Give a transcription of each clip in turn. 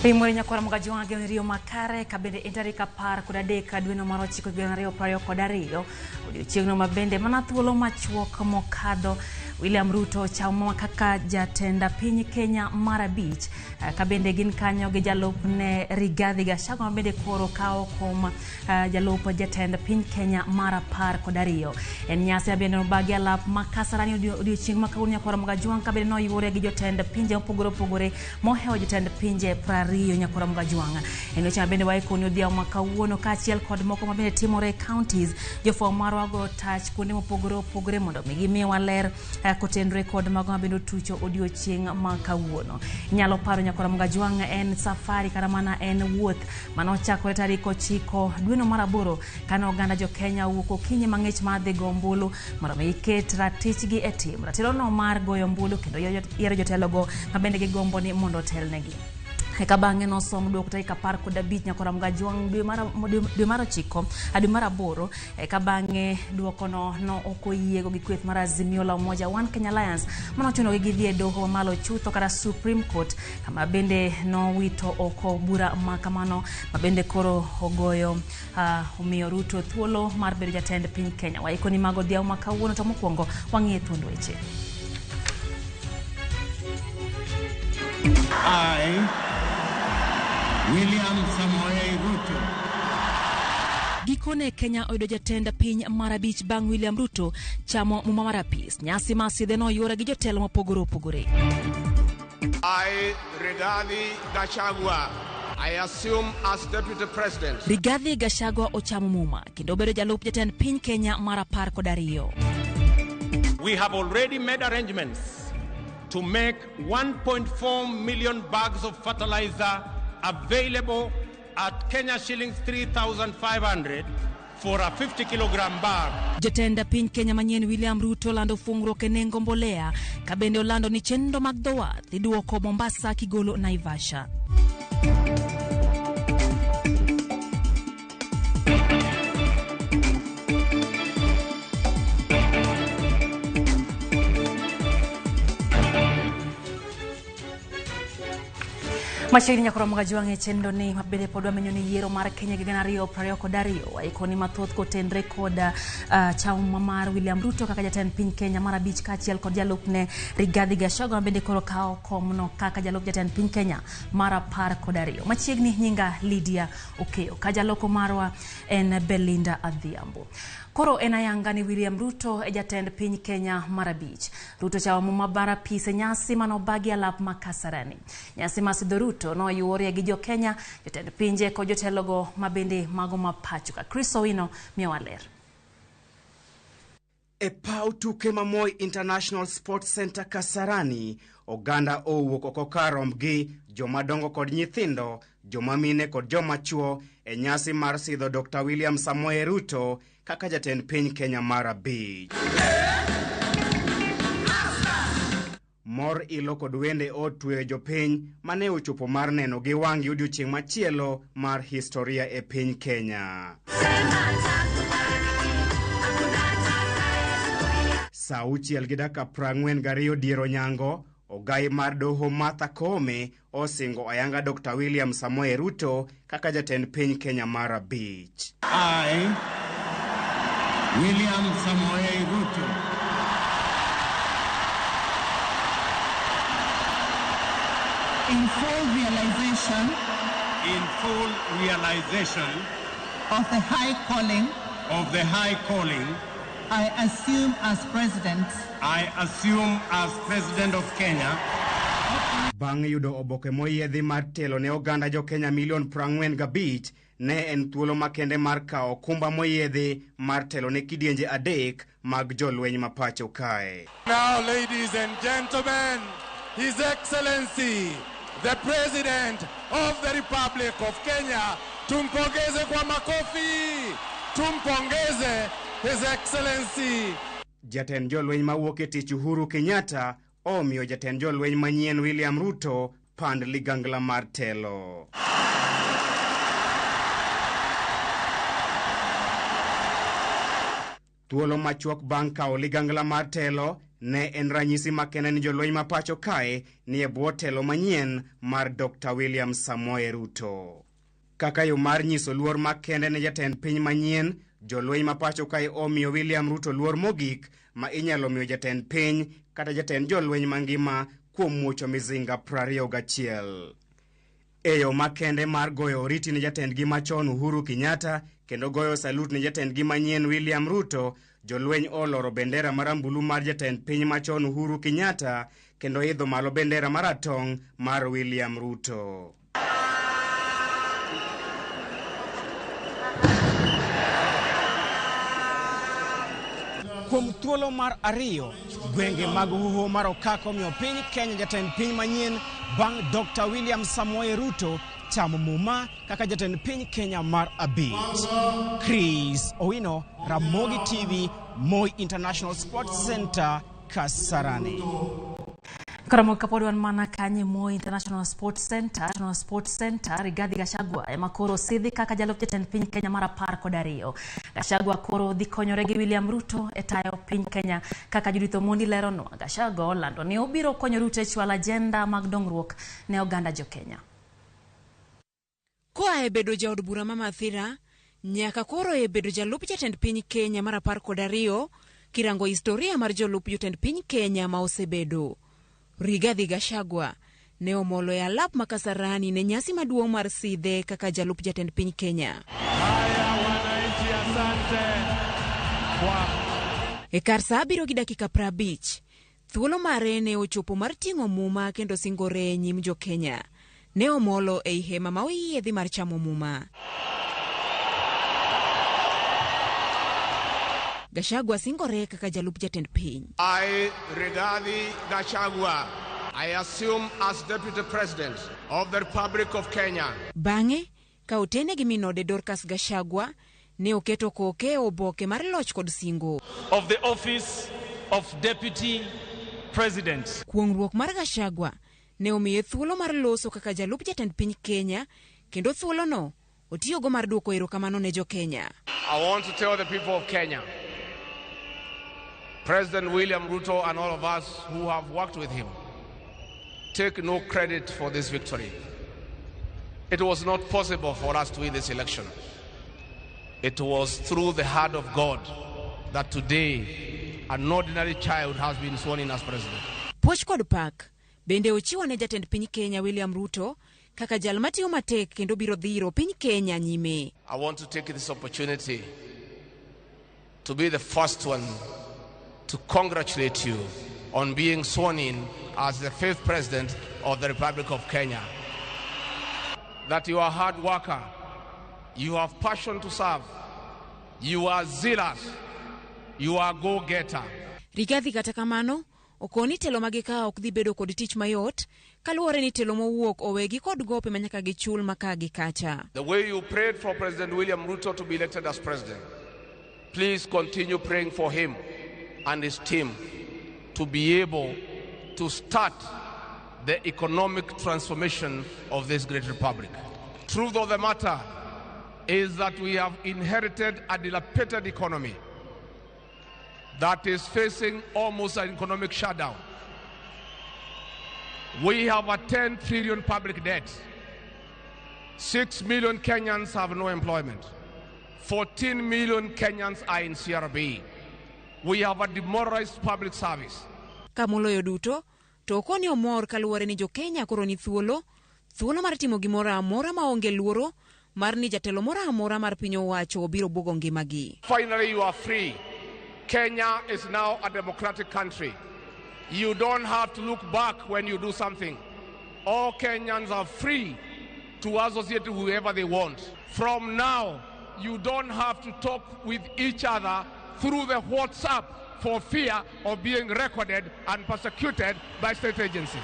Pimore nyakwara Mugajwang' e riyo makare ka bende en tarik 13 dweno mar 9 2022 odiochieng'no ma bende mana thuolo machuok mokadho William Ruto chamo kaka jatend piny Kenya mar 5 ka bende gin kanyo gi jalupne Rigathi Gachagua ma bende koro kawo kom jalup jatend piny Kenya mar 12. En nyasi ma bende obagi alap ma Kasarani odiochieng' ma kawuono nyakwara Mugajwang' ka bende noyuore gi jotend pinje mopogore opogore mohewo jotend pinje 20 nyakwara Mugajwang'. En weche ma bende waikoni odhiambo ma kawuono kaachiel kod moko ma bende timore e counties. Jofwambo marwa go tach kuonde mopogore opogore mondo mi gimiwa ler kotenore kod mago ma bende otucho odiochieng' ma kawuono. Inyalo paro nyakwara Mugajwang' en safari kata mana en wuoth manochakore tarik 9 dweno mar 8 kane oganda jo Kenya owuok okinyi mang'ich mar dhi go ombulu mondo mi giket ratichgi e tim. Ratirono mar goyo ombulu kendo yiero jotelogo ma bende gigombo ni mondo otelnegi. Eka bang'e nosom duoko tarik 15 nyakwara Mugajwang' dwe mar 9 dwe mar 8 eka bang'e duokono no ok oyiego gi kweth mar Azimio la Umoja One Kenya Alliance manochunogi gidhi e doho mamalo chutho kata Supreme Court kama bende nowito oko bura ma kamano ma bende koro ogoyo omiyo Ruto thuolo mar bedo jatend piny Kenya. Waikoni mago odhiambo ma kawuono to mokwongo wang'iye thuond weche. I, William Samoei Ruto. Gikone Kenya oyudo jatend piny mar 5 bang' William Ruto chamo muma mar apis. Nyasi mar sidhe noyuore gi jotelo mopogore opogore. I, Rigathi Gachagua, I assume as Deputy President. Rigathi Gachagua ochamo muma kendo obedo jalup jatend piny Kenya mar 12. We have already made arrangements to make 1.4 million bags of fertilizer available at Kenya shillings 3,500 for a 50 kilogram bag. Jatend piny Kenya manyien William Ruto lando fungruok e nengo mbolea ka bende olando ni chenro mag dho wath iduoko Mombasa kigolo Naivasha. Machiegni nyakwara Mugajwang' e chenro ni mabende pod wamenyo ni yiero mar Kenya gi 2022 waikoni mathoth kotenre kod chamo mar William Ruto kaka jatend piny Kenya mar 5 kaachiel kod jalupne Rigathi Gachagua ma bende koro kawo komno kaka jalup jatend piny Kenya mar 12. Machiegni nyinga Lydia Okeyo ka jaloko marwa en Belinda Adhiambo. Koro en ayanga ni William Ruto e jatend piny Kenya mar 5. Ruto chamo muma mar apis e nyasi manobagi alap ma Kasarani. Nyasi mar sidho Ruto noyuore gi jo Kenya, jotend pinje kod jotelogo ma bende mago ma pacho ka. Chris Owino miyowa ler. E paw tuke ma Moi International Sports Center Kasarani, oganda owuok oko kar rombgi, joma dongo kod nyithindo, joma mine kod joma chuo e nyasi mar sidho Dr. William Samoei Ruto kaka jatend piny Kenya mar 5. Mor ilo kod wende otweyo jopiny mane ochopo mar neno gi wang'gi odiochieng' machielo mar historia e piny Kenya. Saa 6:42 dier onyango, ogai mar doho Martha Koome osingo ayanga Dr. William Samoei Ruto kaka jatend piny Kenya mar 5. I, William Samoei Ruto, in full realization, of the high calling, I assume as president, of Kenya. Bang' yudo oboke moyiedhi mar telo ne oganda jo Kenya milion 45 ne en thuolo makende mar kawo okumba moyiedhi mar telo ne kidienje 3 mag jolweny ma pacho kae. Now, ladies and gentlemen, His Excellency, the President of the Republic of Kenya, tumpongeze kwa makofi, tumpongeze His Excellency. Jatend jolweny mawuok e tich Uhuru Kenyatta omiyo jatend jolweny manyien William Ruto pand ligangla mar telo. Thuolo machuok bang' kawo ligangla mar telo, Ne en ranyisi makende ni jolweny ma pacho kae ni e bwo telo manyien mar Dr. William Samoei Ruto. Kaka yo mar nyiso luor makende ne jatend piny manyien, jolweny ma pacho kae omiyo William Ruto luor mogik ma inyalo miyo jatend piny kata jatend jolweny mangima kuom muocho mizinga 21. E yo makende mar goyo oriti ne jatendgi machon Uhuru Kenyatta kendo goyo salut ne jatendgi manyien William Ruto, jolweny oloro bendera marambulu mar jatend piny machon Uhuru Kenyatta kendo idho malo bendera maratong' mar William Ruto. Kuom thuolo mar ariyo, gwenge mag Hoho mar Okak omiyo piny Kenya jatend piny manyien bang' Dr. William Samoei Ruto chamo muma kaka jatend piny Kenya mar abich. Chris Owino, Ramogi TV, Moi International Sports Center, Kasarani. Koro kapod wan mana kanye Moi International Sports Center, National Sports Center, Rigathi Gachagua ema koro sidhi kaka jalup jatend piny Kenya mar 12. Gachagua koro dhi konyore gi William Ruto e tayo piny Kenya kaka Judith Omondi leronwa. Gachagua olando ni obiro konyo Ruto e chwalo ajenda mag dongruok ne oganda jo Kenya. Koa e bedo jaod bura ma Mathira, nyaka koro e bedo jalup jatend piny Kenya mar 12, kirango historia mar jolup jotend piny Kenya ma osebedo. Rigathi Gachagua ne omolo e alap ma Kasarani ne nyasi maduong' mar sidhe kaka jalup jatend piny Kenya. Haya wananchi, asante kwa E kar sa 7:50, thuolo mare ne ochopo mar ting'o muma kendo singore e nyim jo Kenya. Ne omolo ei hema ma oyiedhi mar chamo muma. Gachagua singore kaka jalup jatend piny. I, Rigathi Gachagua, I assume as Deputy President of the Republic of Kenya. Bang'e, ka otene gi minode Dorcas Gachagua, ne oketo koke e oboke mar loch kod singo. Of the office of Deputy President. Kuong'ruok mar Gachagua ne omiye thuolo mar loso kaka jalup jatend piny Kenya, kendo thuolono otiyogo mar duoko erokamano ne jo Kenya. I want to tell the people of Kenya, President William Ruto and all of us who have worked with him, take no credit for this victory. It was not possible for us to win this election. It was through the hand of God that today an ordinary child has been sworn in as president. Puoch kod pak bende ochiwo ne jatend piny Kenya William Ruto kaka jal matiyo matek kendo biro dhiro piny Kenya nyime. I want to take this opportunity to be the first one to congratulate you on being sworn in as the 5th president of the Republic of Kenya. That you are a hard worker, you have passion to serve, you are zealous, you are go-getter. Rigathi kata kamano, okoni telo magikawo ok dhi bedo kod tich mayot, kaluwore ni telo mowuok owegi kod gope manyaka gichul maka gi kacha. The way you prayed for President William Ruto to be elected as president, please continue praying for him and his team to be able to start the economic transformation of this great republic. Truth of the matter is that we have inherited a dilapidated economy that is facing almost an economic shutdown. We have a 10 trillion public debt. 6 million Kenyans have no employment. 14 million Kenyans are in CRB. We have a demoralized public service. Kamoloyo duto, to okoni omor kaluwore ni jo Kenya koro ni thuolo, thuolo mar timo gimoro amora maonge luoro mar ni jatelo moro amora mar piny owacho biro buogo ngimagi. Finally, you are free. Kenya is now a democratic country. You don't have to look back when you do something. All Kenyans are free to associate with whoever they want. From now, you don't have to talk with each other through the WhatsApp for fear of being recorded and persecuted by state agencies.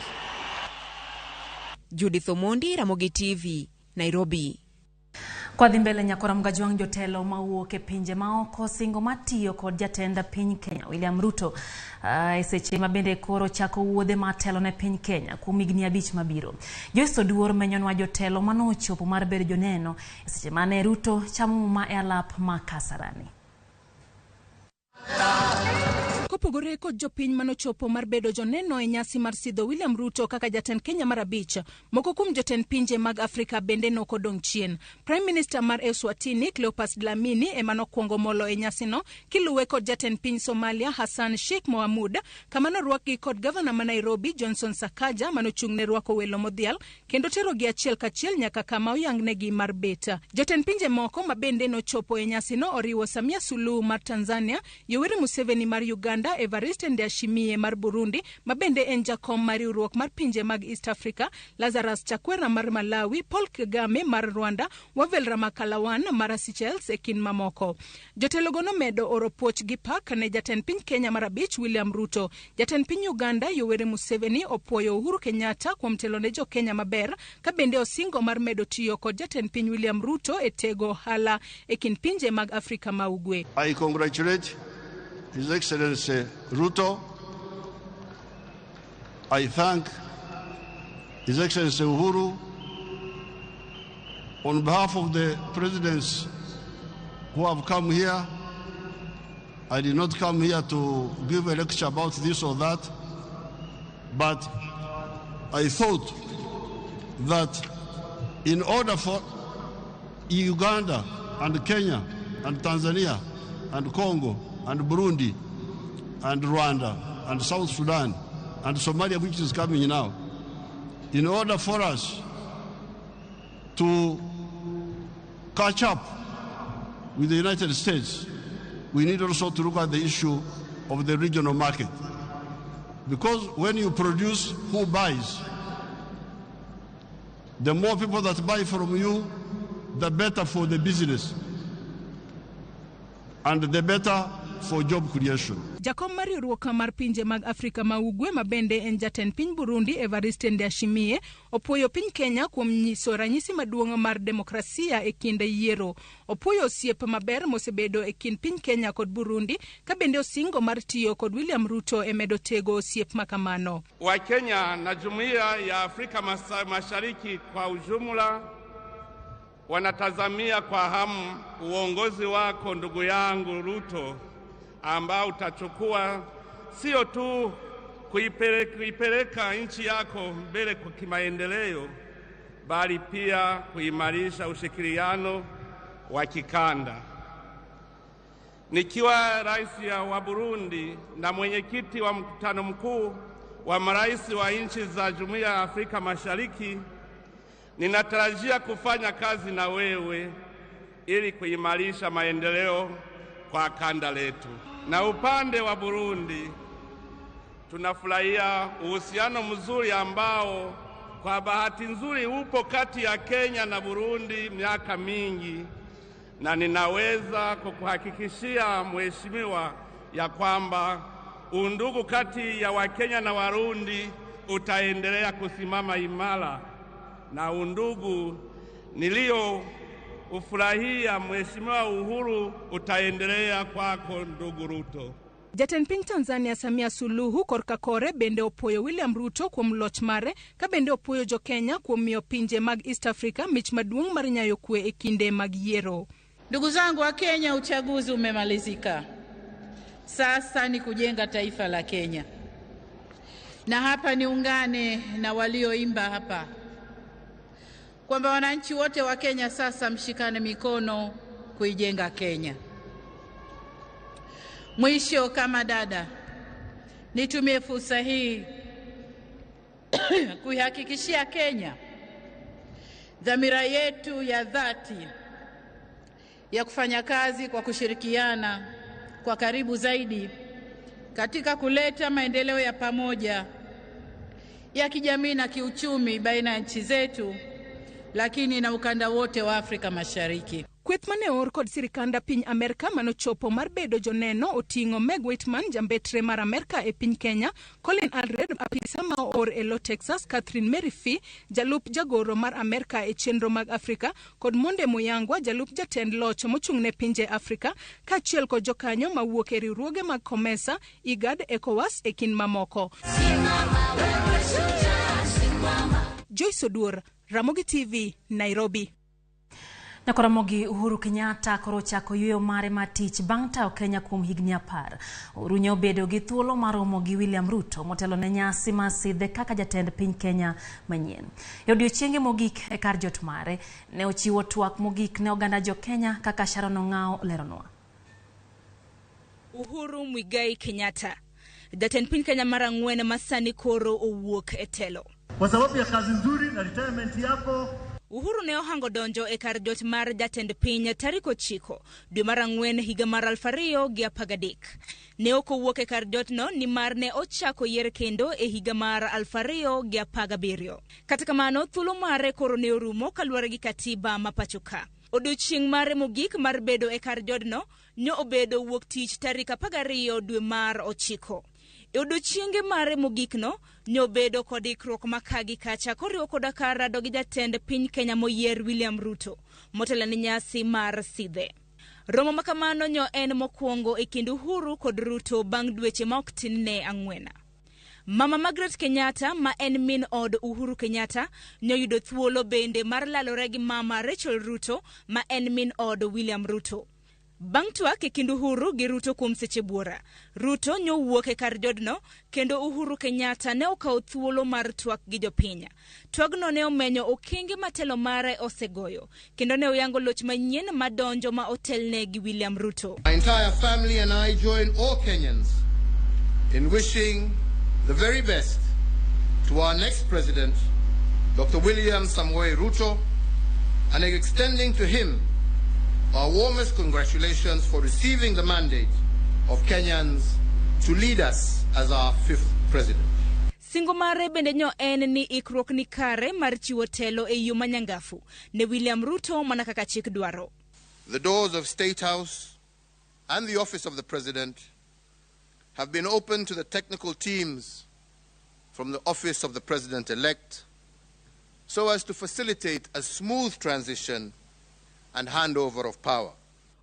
Judith Omondi, Ramogi TV, Nairobi. Kwa dhi mbele nyakora Mgajwang' jotelo mawuok e pinje maoko singo matiyo kod jatend piny Kenya William Ruto e seche ma bende koro chako wuodhe matelo ne piny Kenya kuom higni 5 mabiro. Joyce Oduor menyonwa jotelo manochopo mar bedo joneno e seche mane Ruto chamo muma e alap ma Kasarani. Kopogore kod jopiny manochopo mar bedo joneno e nyasi mar sidho William Ruto kaka jatend Kenya mar abich, moko kuom jotend pinje mag Afrika bende nokodong' chien. Prime Minister mar Eswatini Cleopas Dlamini ema nokwongo molo e nyasino, kiluwe kod jatend piny Somalia Hassan Sheikh Mohamud, kama norwakgi kod gavana ma Nairobi Johnson Sakaja manochung' ne rwako welo modhial kendo terogi achiel kachiel nyaka kama oyangnegi mar bet. Jotend pinje moko ma bende nochopo e nyasino oriwo Samia Suluhu mar Tanzania, Yoweri Museveni mar Uganda, Evariste Ndayishimiye mar Burundi ma bende en jakom mar riwruok mar pinje mag East Africa, Lazarus Chakwera mar Malawi, Paul Kagame mar Rwanda, Wavel Ramkalawan mar Seychelles e kind mamoko. Jotelogo nomedo oro puoch gi pak ne jatend piny Kenya mar abich William Ruto. Jatend piny Uganda Yoweri Museveni opuoyo Uhuru Kenyatta kuom telo ne jo-Kenya maber, ka bende osingo mar medo tiyo kod jatend piny William Ruto e tego ohala e kind pinje mag Afrika ma Ugwe. I congratulate His Excellency Ruto. I thank His Excellency Uhuru on behalf of the presidents who have come here. I did not come here to give a lecture about this or that, but I thought that in order for Uganda and Kenya and Tanzania and Congo and Burundi and Rwanda and South Sudan and Somalia, which is coming now, in order for us to catch up with the United States, we need also to look at the issue of the regional market. Because when you produce, who buys? The more people that buy from you, the better for the business and the better for job creation. Jakom mar riwruok mar pinje mag Afrika ma Ugwe ma bende en jatend piny Burundi Evariste Ndayishimiye opuoyo piny Kenya kuom nyiso ranyisi maduong' mar demokrasia e kinde yiero. Opuoyo osiep maber mosebedo e kind piny Kenya kod Burundi, ka bende osingo mar tiyo kod William Ruto e medo tego osiep makamano. Wakenya na jumuiya ya Afrika Mashariki kwa ujumla wanatazamia kwa hamu uongozi wako ndugu yangu Ruto, ambao utachukua sio tu kuipeleka nchi yako mbele kwa kimaendeleo, bali pia kuimarisha ushirikiano wa kikanda. Nikiwa rais wa Burundi na mwenyekiti wa mkutano mkuu wa marais wa nchi za Jumuiya ya Afrika Mashariki, ninatarajia kufanya kazi na wewe ili kuimarisha maendeleo kwa kanda letu. Na upande wa Burundi tunafurahia uhusiano mzuri ambao kwa bahati nzuri upo kati ya Kenya na Burundi miaka mingi, na ninaweza kukuhakikishia mheshimiwa ya kwamba undugu kati ya Wakenya na Warundi utaendelea kusimama imara, na undugu nilio ufurahia mheshimiwa Uhuru utaendelea kwako ndugu Ruto. Jatend piny Tanzania Samia Suluhu korka kore bende opuoyo William Ruto kuom loch mare, ka bende opuoyo jo Kenya kuom miyo pinje mag East Africa mich maduong' mar nyayo kwe e kinde mag yiero. Ndugu zangu wa Kenya, uchaguzi umemalizika. Sasa ni kujenga taifa la Kenya. Na hapa niungane na walioimba hapa kwamba wananchi wote wa Kenya sasa mshikane mikono kuijenga Kenya. Mwisho, kama dada, nitumie fursa hii kuihakikishia Kenya dhamira yetu ya dhati ya kufanya kazi kwa kushirikiana kwa karibu zaidi katika kuleta maendeleo ya pamoja ya kijamii na kiuchumi baina ya nchi zetu, lakini na ukanda wote wa Afrika Mashariki. Kweth mane oor kod sirikanda piny Amerka manochopo mar bedo joneno oting'o Meg Whitman, jambetre mar Amerka e piny Kenya, Colin Allred, apisa ma oor e lo Texas, Catherine Mary Fee, jalup jagoro mar Amerka e chenro mag Afrika, kod Monde Muyangwa, jalup jatend loch mochung'ne pinje Afrika, kaachiel kod jokanyo mawuok e riwruoge mag COMESA, IGAD, ECOWAS e kind mamoko. Joyce Oduor, Ramogi TV, Nairobi. Nyakoromogi Uhuru Kenyatta koro ochako yueyo mare mar tich bang' tayo Kenya kuom higni 10. Uhuru ne obedo gi thuolo mar romo gi William Ruto motelo ne nyasi mar sidhe kaka jatend piny Kenya manyien. E odiechienge mogik e kar jot mare, ne ochiwo twak mogik ne oganda jo Kenya kaka Sharon Ong'ao leronwa. Uhuru Muigai Kenyatta, jatend piny Kenya mar 4 ma sani koro owuok e telo. Kwa sababu ya kazi nzuri na retirement yako. Uhuru ne ohango donjo e kar jot mar jatend piny tarik 9 dwe mar 4 higa mar 2013. Ne ok owuok e kar jotno nimar ne ochako yier kendo e higa mar 2017. Kata kamano, thuolo mare koro ne orumo kaluwore gi katiba ma pacho ka. Odiechieng' mare mogik mar bedo e kar jodno ne obedo wuok tich tarik 12 dwe mar 9. E odiechienge mare mogikno ne obedo kod ikruok ma ka gi kacha koriwo koda kar rado gi jatend piny Kenya moyier William Ruto motelo ne nyasi mar sidhe. Romo ma kamano nyo en mokwongo e kind Uhuru kod Ruto bang' dweche ma ok tin ne 4. Mama Margaret Kenyatta ma en min od Uhuru Kenyatta noyudo thuolo bende mar lalore gi mama Rachel Ruto ma en min od William Ruto. Bang' twak e kind Uhuru gi Ruto kuom seche buora, Ruto nyowuok e kar jodno kendo Uhuru Kenyatta ne okawo thuolo mar twak gi jopiny. Twagno ne omenyo okenge ma telo mare osegoyo kendo ne oyango loch manyien madonjo ma otelne gi William Ruto. My entire family and I join all Kenyans in wishing the very best to our next president, Dr. William Samoei Ruto, and extending to him our warmest congratulations for receiving the mandate of Kenyans to lead us as our 5th president. Singo mare bende nyo en ni ikruok ni kare mar chiwo telo e yo manyangafu ne William Ruto mana kaka chik dwaro. The doors of State House and the office of the president have been opened to the technical teams from the office of the president-elect so as to facilitate a smooth transition and handover of power.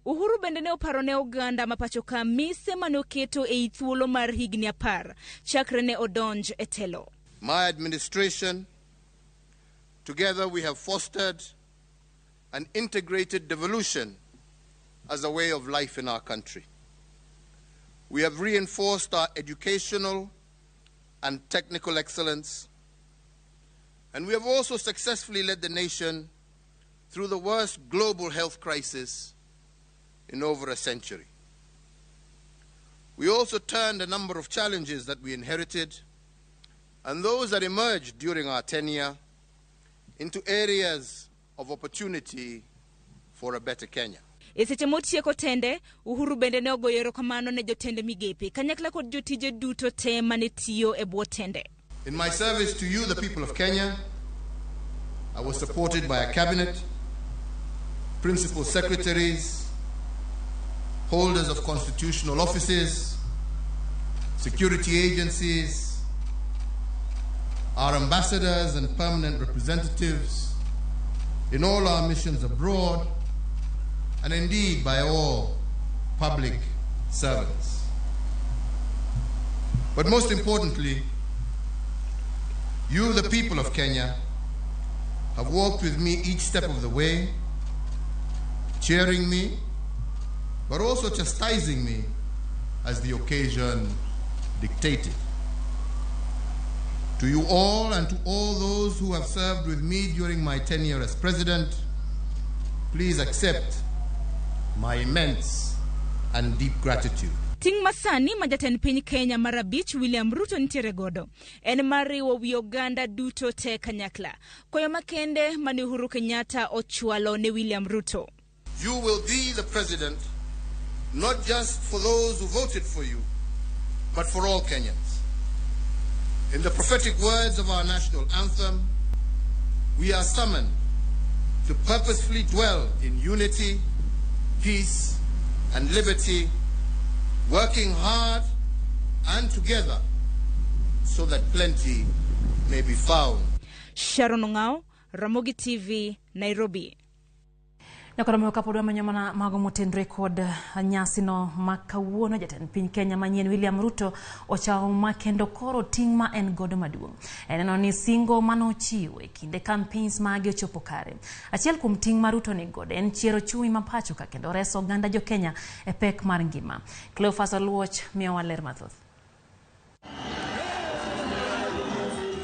Uhuru bende ne oparo ne oganda ma pacho ka mise mane oketo ei thuolo mar higni 10 chakre ne odonj e telo. My administration, together we have fostered an integrated devolution as a way of life in our country. We have reinforced our educational and technical excellence, and we have also successfully led the nation through the worst global health crisis in over a century. We also turned a number of challenges that we inherited and those that emerged during our tenure into areas of opportunity for a better Kenya. E seche motieko tende, Uhuru bende ne ogoyo erokamano ne jotend migepe kanyakla kod jotije duto te mane tiyo e bwo tende. In my service to you, the people of Kenya, I was supported by a cabinet, principal secretaries, holders of constitutional offices, security agencies, our ambassadors and permanent representatives in all our missions abroad, and indeed by all public servants. But most importantly, you, the people of Kenya, have walked with me each step of the way, cheering me, but also chastising me as the occasion dictated. To you all and to all those who have served with me during my tenure as president, please accept my immense and deep gratitude. Ting' masani ma jatend piny Kenya mar 5 William Ruto nitiere godo en mar riwo wi oganda duto te kanyakla. Kwayo makende mane Uhuru Kenyatta ochwalo ne William Ruto. You will be the president not just for those who voted for you, but for all Kenyans. In the prophetic words of our national anthem, we are summoned to purposefully dwell in unity, peace, and liberty, working hard and together so that plenty may be found. Sharon Ong'ao, Ramogi TV, Nairobi. Nyakoromo kapod wamenyo mana mago motenre kod nyasino ma kawuono, jatend piny Kenya manyien William Ruto ochawo ma kendo koro ting' ma en godo maduong'. En neno ni singo manochiwo e kinde campaigns mage ochopo kare. Achiel kuom ting' ma Ruto ni godo en chiero uchumi ma pacho ka kendo reso oganda jo Kenya e pek mar ngima. Cleophas Oluoch miyowa ler mathoth.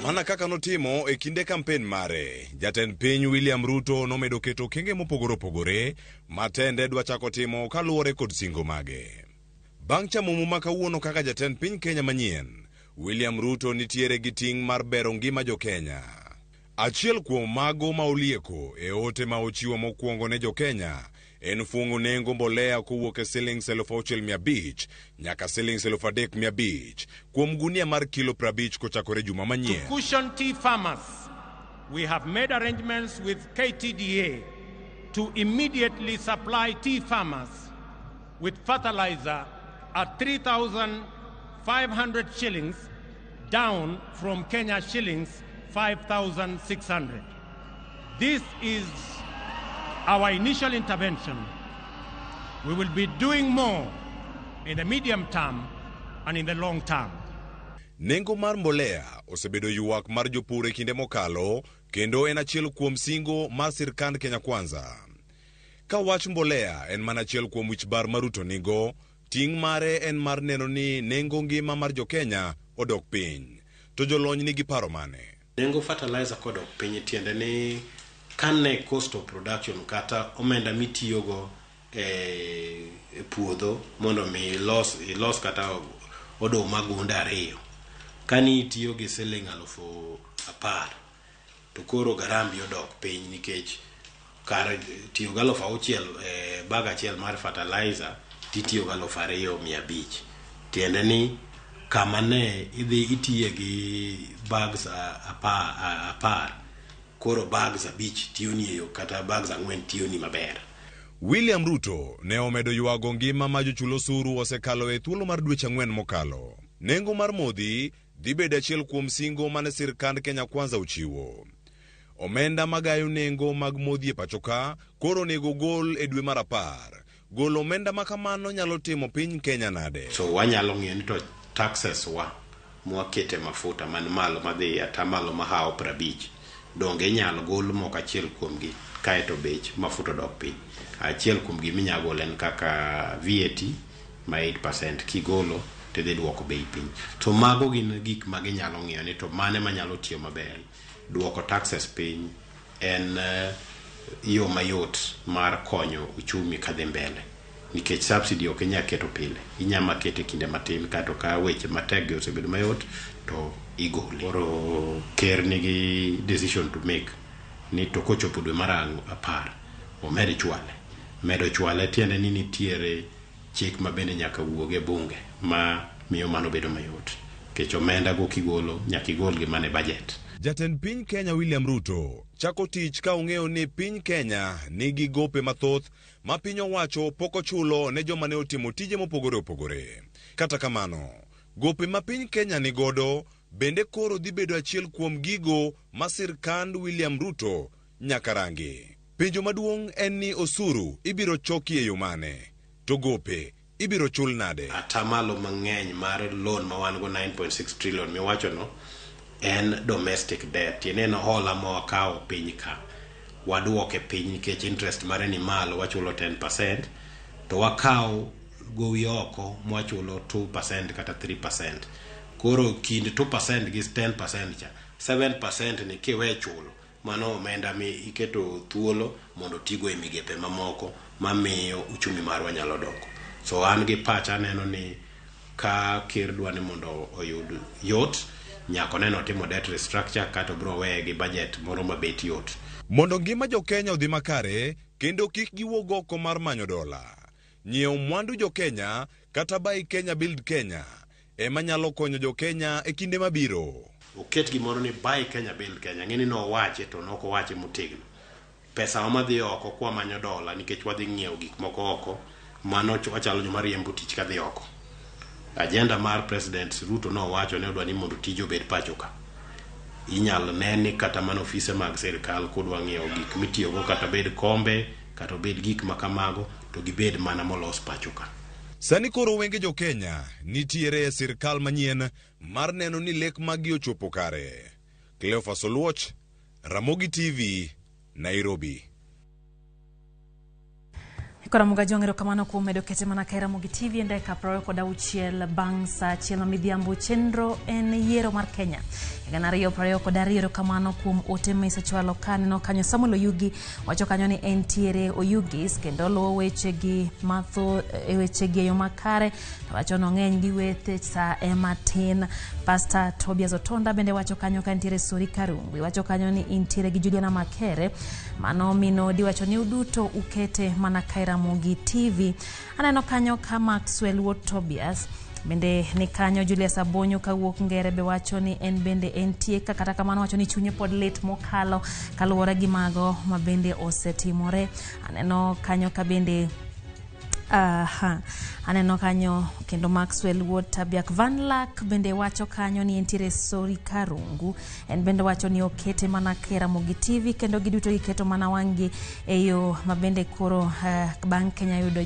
Mana kaka notimo e kinde kampen mare, jatend piny William Ruto nomedo keto okenge mopogore opogore ma tende dwa chako timo kaluwore kod singo mage. Bang' chamo muma kawuono kaka jatend piny Kenya manyien, William Ruto nitiere gi ting' mar bero ngima jo Kenya. Achiel kuom mago ma olieko e ote ma ochiwo mokwongo ne jo Kenya en fuong'o nengo mbolea kowuok e silings 6,500 nyaka silings 3,500 kuom gunia mar kilo 50 kochakore juma manyien. To cushion tea farmers, we have made arrangements with KTDA to immediately supply tea farmers with fertilizer at 3,500 shillings, down from Kenya shillings 5,600. This is our initial intervention. We will be doing more in the medium term and in the long term. Nengo mar mbolea osebedo ywak mar jopur e kinde mokalo kendo en achiel kuom singo mar sirkand Kenya Kwanza. Ka wach mbolea en mana achiel kuom wich bar ma Ruto nigo, ting' mare en mar neno ni nengo ngima mar jo-Kenya odok piny. To jolony nigi paro mane? Nengo fertilizer kodok piny tiende ni kane cost of production kata omenda mitiyogo e puodho mondo mi ilos kata oduma gunde 2, kani itiyo gi siling 10,000 to koro garambi odok piny nikech kar tiyo gi 6,000 e bag achiel mar fertilizer titiyo gi 2,500. Tiende ni kama ne idhi itiye gi bags 10, koro bags 5 tiyoni e yo kata bags 4 tiyoni maber. William Ruto ne omedo ywago ngima ma jochul osuru osekalo e thuolo mar dweche 4 mokalo. Nengo mar modhi dhi bedo achiel kuom singo mane sirkand Kenya Kwanza ochiwo. Omenda magayo nengo mag modhi e pacho ka koro onego gol e dwe mar 10. Golo omenda ma kamano nyalo timo piny Kenya nade? So wanyalo ng'iyo ni to taxes wa mwakete mafuta man malo madhi atamalo mahawo 50, donge inyalo gol moko achiel kuomgi kaeto bech mafuta odok piny. Achiel kuom gi minyalo golo en kaka VAT ma 8% kigolo tidhi duoko bei piny. To mago gin gik ma ginyalo ng'iyo ni to mane manyalo tiyo maber. Duoko taxes piny en yo mayot mar konyo uchumi kadhi mbele, nikech subsidy ok inyal keto pile, inyalo makete kinde matin, kato ka weche matek gi osebedo mayot to igole. Koro ker nigi decision to make ni to kochopo dwe mar 10 omed chwale. Medo chwale tiende ni nitiere chik ma bende nyaka wuog e bunge ma miyo mano bedo mayot, nikech omenda go kigolo nyaka igol gi mana e budget. Jatend piny Kenya William Ruto chako tich ka ong'eyo ni piny Kenya nigi gope mathoth ma piny owacho pok ochulo ne joma ne otimo tije mopogore opogore. Kata kamano, gope ma piny Kenya nigodo bende koro dhi bedo achiel kuom gigo ma sirkand William Ruto nyaka rangi. Penjo maduong' en ni osuru ibiro choki e yo mane, to gope ibiro chul nade? Atamalo mang'eny mar loan ma wan go 9.6 trillion miwachono en domestic debt, tiende en hola ma wakawo piny ka waduoke piny nikech interest mare ni malo, wachulo 10%, to wakawo gowi oko mwachulo 2% kata 3%. Koro kind 2% gi 10% cha, 7% ni kiwe chulo mano omenda mi iketo thuolo mondo tigo e migepe mamoko mamiyo uchumi marwa nyalo dongo. So an gi pacha aneno ni ka ker dwa ni mondo oyud yot, nyaka oneno timo debt restructure kato bro weye gi budget moro mabet yot. Mondo ngima jo Kenya odhi makare kendo kik giwuog oko mar manyo dola, nyiewo mwandu jo Kenya kata Buy Kenya Build Kenya ema nyalo konyo jo Kenya e kinde mabiro. Oket gimoro ni Buy Kenya Build Kenya, ng'eni nowache to nok owache motegno. Pesa wa madhi oko kwa manyo dola nikech wadhi ng'iewo gik moko oko, mano wachalo joma riembo tich kadhi oko. Agenda mar President Ruto nowacho ne odwa ni mondo tije obed pacho ka. Inyalo ne ni kata mana ofise mag sirkal kudwa ng'iewo gik mitiyogo kata bed kombe, kata obed gik ma kamago to gibed mana molos pacho ka. Sani koro wenge jo Kenya nitiere e sirkal manyien mar neno ni lek maggi ochopo kare. Cleophas Oluoch, Ramogi TV, Nairobi. Kora Ramogi erokamano kuom medo kete mana ka Ramogi TV e dakika 26 bang' saa 1 ma midhiambo. Chenro en yiero mar Kenya 2022. Erokamano kuom ote ma isechwalo ka aneno kanyo Samuel Oyugi wacho kanyo ni entiere Oyugis kendo luwo wechegi mathoth wechegi e yo makare. Wacho nong'eny gi wethe sa ema tin. Pastor Tobias Otonda bende wacho kanyo ka nitiere Sori Karungwi wacho kanyo ni intiere gi Juliana Makere. Mano Minodi wacho ni uduto ukete mana ka Ramogi TV. Aneno kanyo ka Maxwell Wuod Tobias bende ni kanyo. Julius Abonyo kawuok Ngere be wacho ni en bende entie ka, kata kamano wacho ni chunye pod lit mokalo kaluwore gi mago ma bende osetimore. Aneno kanyo ka bende aneno kanyo kendo Maxwell Wuod Tabiak Van Lak bende wacho kanyo ni entiere Sori Karungu, en bende wacho ni okete mana ka Ramogi TV kendo giduto giketo mana wang'gi e yo ma bende koro bang' Kenya yudo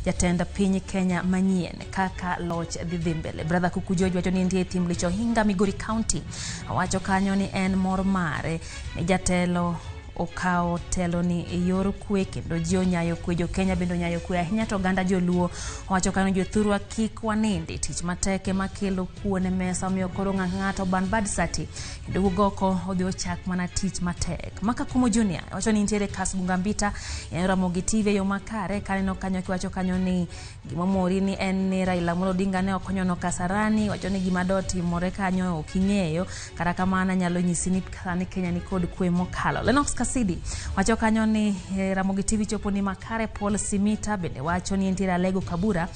jatend piny Kenya manyien kaka loch dhi mbele. Brother Kuku George wacho ni entie Thim Lich Ohinga, Migori County, wacho kanyo ni en mor mare ni jatelo okawo telo ni e yor kwe kendo ji onyayo kwe, jo Kenya bende onyayo kwe ahinya to oganda joluo owacho kanyo jothurwa kik wanindi, tich matek ema kelo kuon e mesa, omiyo koro ng'ato ban bad sati kendo wuog oko odhi ochak mana tich matek. Maka Kumo Junior wacho ni nitiere Kasgunga Mbita en Ramogi TV e yo makare. Kaneno kanyo kiwacho kanyo ni gimomori ni en ni Raila Amolo Odinga ne okonyono Kasarani, wacho ni gima do timore kanyo ok ing'eyo, kata kamano anyalo nyisi ni sani Kenya ni kod kwe mokalo. Lennox Kasidi wacho kanyo ni Ramogi TV chopo ni makare. Paul Simita bende wacho ni entiere Alego Kabura,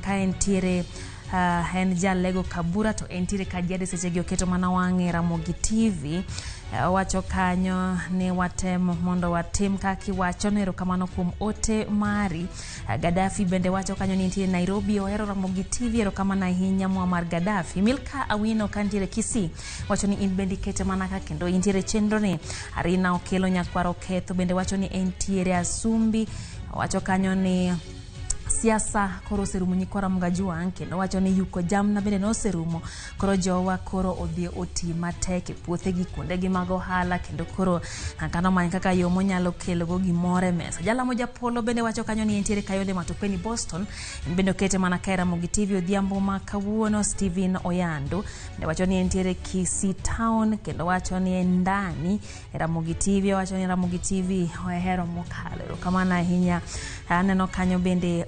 ka entiere en Jalego Kabura to entiere Kajiado sechegi oketo mana wang'e Ramogi TV. Wacho kanyo ni watem mondo watim kaka iwacho no, erokamano kuom ote mari. Gaddafi bende wacho kanyo ni nitiere Nairobi, ohero Ramogi TV, erokamano ahinya Muammar Gaddafi. Milka Awino kantiere Kisii wacho ni in bende ikete mana ka kendo intiere chenro ni. Arina Okelo Nyakwaro Ketho bende wacho ni entiere Asumbi, wacho kanyo ni siasa koro oserumo nyikwa Ramogi Ajwang', kendo wacho ni yuko jamna bende noserumo, koro jowa koro odhi oti matek e puothegi kuondegi mag ohala kendo koro kano many kaka yo monyalo kelogo gimoro e mesa. Jalamo Japolo bende wacho kanyo ni entiere Kayole Matopeni Boston, en bende okete mana ka Ramogi TV odhiambo ma kawuono. Steven Oyando bende wacho ni entiere Kisii Town kendo wacho ni en ndani e Ramogi TV, wacho ni Ramogi TV ohero mokalo, erokamano ahinya. Aneno kanyo bende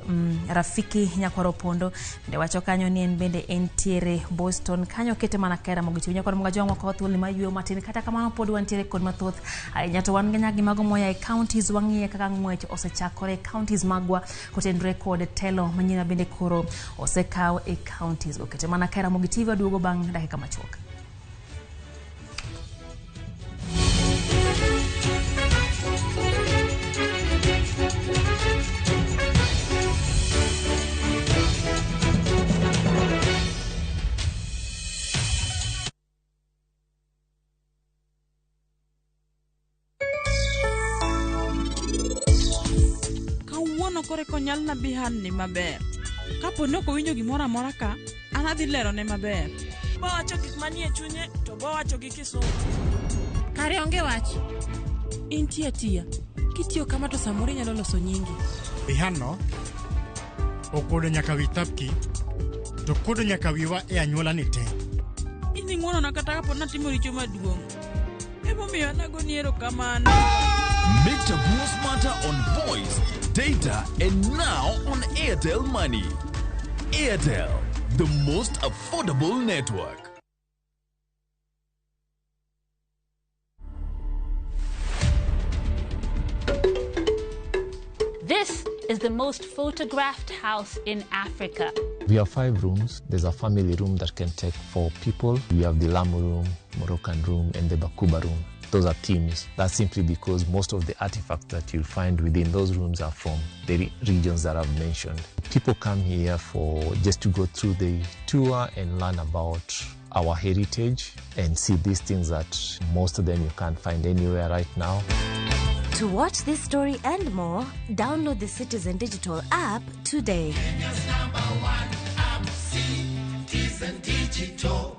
Rafiki Nyakwaro Pondo bende wacho kanyo ni en bende entiere Boston kanyo kete mana ka Ramogi TV. Nyakwaro Ramogi Ajwang' wakawo thuolo mar yueyo matin, kata kamano pod wantiere kod mathoth ahinya to wan gi nyagi mago moya e counties, wang'iye kaka ng'wech osechakore e counties magwa kotenore kod telo manyien bende koro osekaw e counties go. Kete mana ka Ramogi TV, waduogo bang' dakika machuok. Kawuono kore konyalna bihan ni maber. Kapo ni ok owinjo gimoro amora ka, an adhi lerone maber. Bowacho gik manie chunye to bowacho gi kisungu. Kare onge wach. Intie atiya. Kitiyo kama to samoro inyalo loso nyingi. Bihanno okuodo nyaka wi Tapki to kuodo nyaka wiwa e anyuola ni te. In ing'wonona kata kapo ni natimo richo maduong'. Emomiyo an agoni erokamano. Make Chaguo smarter on voice, data, and now on Airtel Money. Airtel, the most affordable network. This is the most photographed house in Africa. We have 5 rooms. There's a family room that can take 4 people. We have the Lamu room, Moroccan room, and the Bakuba room. Those are themes. That's simply because most of the artifacts that you'll find within those rooms are from the regions that I've mentioned. People come here for just to go through the tour and learn about our heritage and see these things that most of them you can't find anywhere right now. To watch this story and more, download the Citizen Digital app today. Kenya's number one app, Citizen Digital.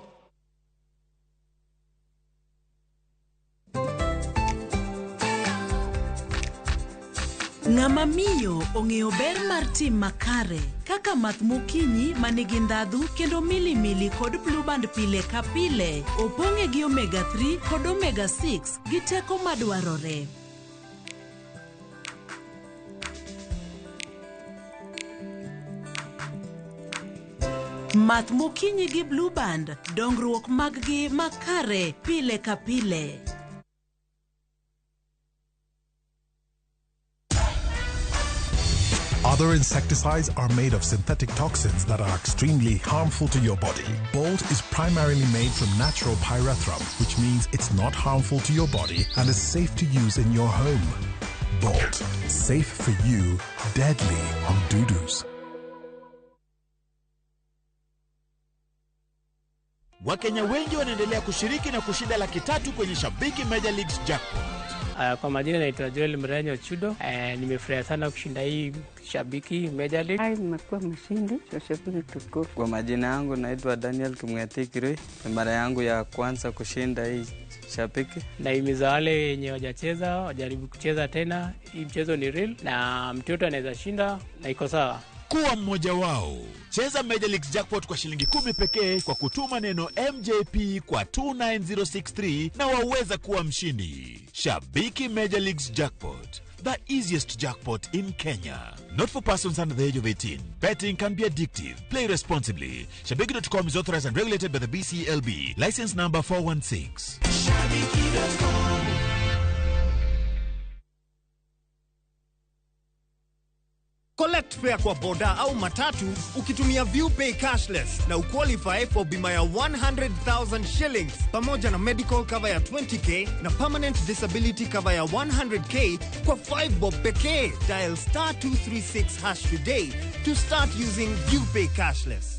Ng'ama miyo ong'eyo ber mar tim makare kaka math mokinyi ma nigi ndhadhu kendo milimili kod blueband pile ka pile opong'e gi omega 3 kod omega 6 gi teko madwarore. Math mokinyi gi blueband, dongruok mag-gi makare pile ka pile. Other insecticides are made of synthetic toxins that are extremely harmful to your body. Bolt is primarily made from natural pyrethrum, which means it's not harmful to your body and is safe to use in your home. Bolt, safe for you, deadly on dudus. Wakenya wengi wanaendelea kushiriki na kushinda 300,000 kwenye Shabiki Major Leagues Jackpot. Kwa majina naitwa Joel Mrenyo Chudo. Nimefurahi sana kushinda hii Shabiki Major League. Nimekuwa mshindi wa Shabiki tukufu. Kwa majina yangu naitwa Daniel Kimweti Kirui. Ni mara yangu ya kwanza kushinda hii Shabiki. Nahimiza wale wenye hawajacheza wajaribu kucheza tena. Hii mchezo ni real na mtu yote anaweza shinda na iko sawa. Kuwa mmoja wao. Cheza Major Leagues Jackpot kwa shilingi 10 pekee kwa kutuma neno MJP kwa 29063 na waweza kuwa mshindi. Shabiki Major Leagues Jackpot, the easiest jackpot in Kenya. Not for persons under the age of 18. Betting can be addictive. Play responsibly. Shabiki.com is authorized and regulated by the BCLB. License number 416. Shabiki.com. Collect fare kwa boda au matatu ukitumia ViewPay cashless na uqualify for bima ya 100,000 shillings pamoja na medical cover ya 20k na permanent disability cover ya 100k kwa 5 bob pekee. Dial star 236 hash today to start using ViewPay cashless.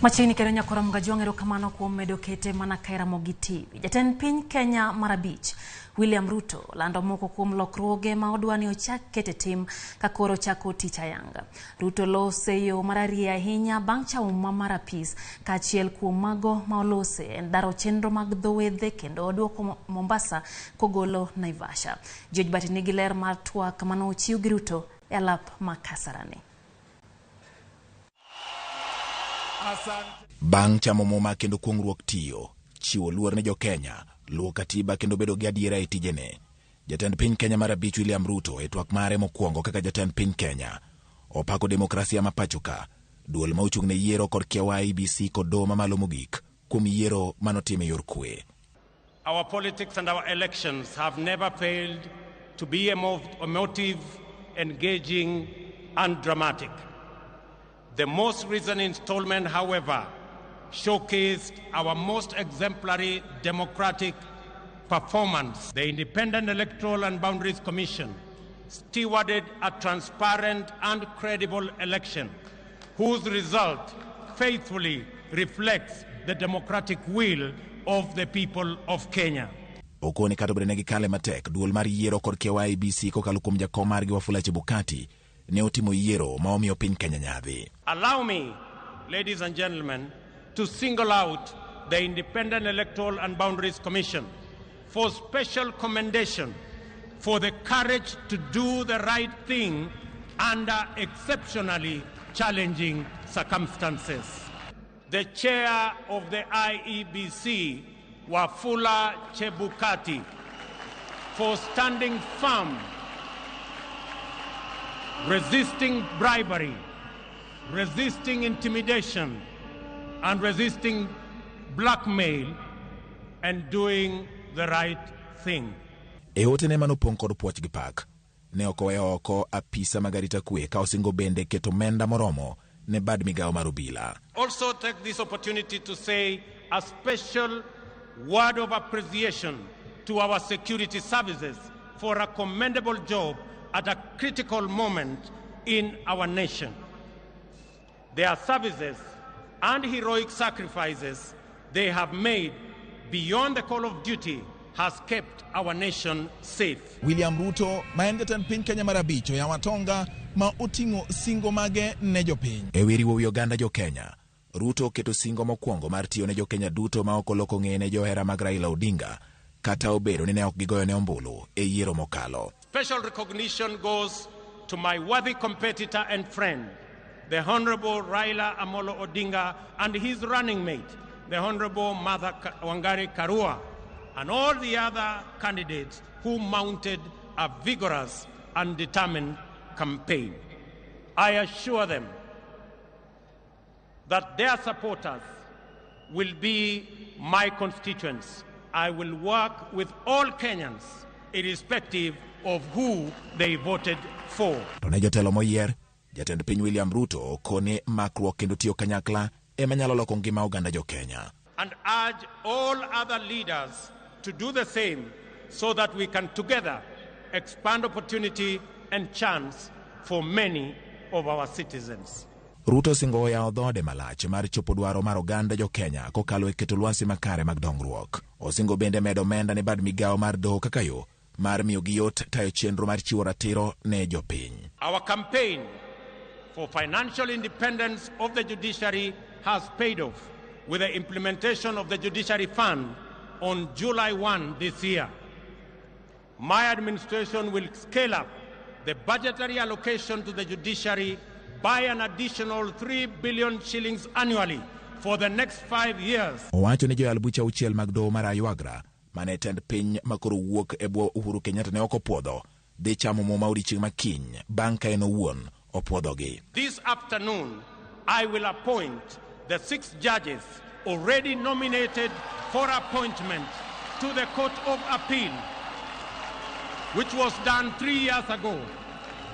Machiegni kendo nyakora Mgajwang' erokamano kuom medo kete mana ka Ramogi TV. Jatend piny Kenya mar abich William Ruto lando moko kuom lokruoge ma odwa ni ochak kete tim ka koro chako tich ayanga. Ruto lose yo mararieya ahinya bang' chamo muma mar apis kaachiel kuom mago ma olose en daro chenro mag dho wedhe kendo oduoko Mombasa kogolo Naivasha. George Bati nigi ler mar twak mane ochiw gi Ruto e alap ma Kasarani. Bang' chamo muma kendo kuong'ruok tiyo, chiwo luor ne jo-Kenya, luwo katiba kendo bedo gi adiera e tijene. Jatend piny Kenya mar abich William Ruto e twak mare mokwongo kaka jatend piny Kenya opako demokrasia ma pacho ka, duol ma ochung' ne yiero kod kiawa IEBC kod doho mamalo mogik kuom yiero manotim e yor kwe. Our politics and our elections have never failed to be emotive, engaging and dramatic. The most recent installment, however, showcased our most exemplary democratic performance. The Independent Electoral and Boundaries Commission stewarded a transparent and credible election whose result faithfully reflects the democratic will of the people of Kenya. Okone kata obedo ne gikale matek, duol mar yiero kod kiawa IEBC kokalo kuom jakom margi Wafula Chebukati ne otimo yiero ma omiyo piny Kenya nyadhi. Allow me, ladies and gentlemen, to single out the Independent Electoral and Boundaries Commission for special commendation for the courage to do the right thing under exceptionally challenging circumstances. The chair of the IEBC, Wafula Chebukati, for standing firm, resisting bribery, resisting intimidation, and resisting blackmail, and doing the right thing. E otene manopong' kod puoch gi pak, ne ok oweyo oko apisa mag arita kwe ka osingo bende keto omenda moromo ne bad migawo mar obila. Also take this opportunity to say a special word of appreciation to our security services for a commendable job at a critical moment in our nation. Their services and heroic sacrifices they have made beyond the call of duty has kept our nation safe. William Ruto ma en jatend piny Kenya mar abich oyawo atonga ma oting'o singo mage ne jopiny. E wi riwo wi oganda jo Kenya, Ruto oketo singo mokwongo mar tiyo ne jo Kenya duto ma ok oloko ng'eye ne johera mag Raila Odinga kata obedo ni ne ok gigoyone ombulu e yiero mokalo. Special recognition goes to my worthy competitor and friend, the Honorable Raila Amolo Odinga, and his running mate, the Honorable Martha Wangari Karua, and all the other candidates who mounted a vigorous and determined campaign. I assure them that their supporters will be my constituents. I will work with all Kenyans, irrespective of who they voted for. To ne jotelo moyier, jatend piny William Ruto kone makruok kendo tiyo kanyakla ema nyalo loko ngima oganda jo Kenya. And urge all other leaders to do the same so that we can together expand opportunity and chance for many of our citizens. Ruto osingo yawo dhoode malach mar chopo dwaro mar oganda jo Kenya kokalo e keto lwasi makare mag dongruok. Osingo bende medo omenda ne bad migawo mar doho kaka yo mar miyogi yot tayo chenro mar chiwo ratiro ne jopiny. Our campaign for financial independence of the judiciary has paid off with the implementation of the Judiciary Fund on July 1 this year. My administration will scale up the budgetary allocation to the judiciary by an additional 3 billion shillings annually for the next 5 years. Owacho ni joyal buche auchiel mag doho mar Aywagra mane tend piny makoro wuok e bwo Uhuru Kenyatta ne ok opuodho dhi chamo muma odiechieng' ma kiny bang' ka en owuon opuodhogi. This afternoon, I will appoint the 6 judges already nominated for appointment to the Court of Appeal, which was done 3 years ago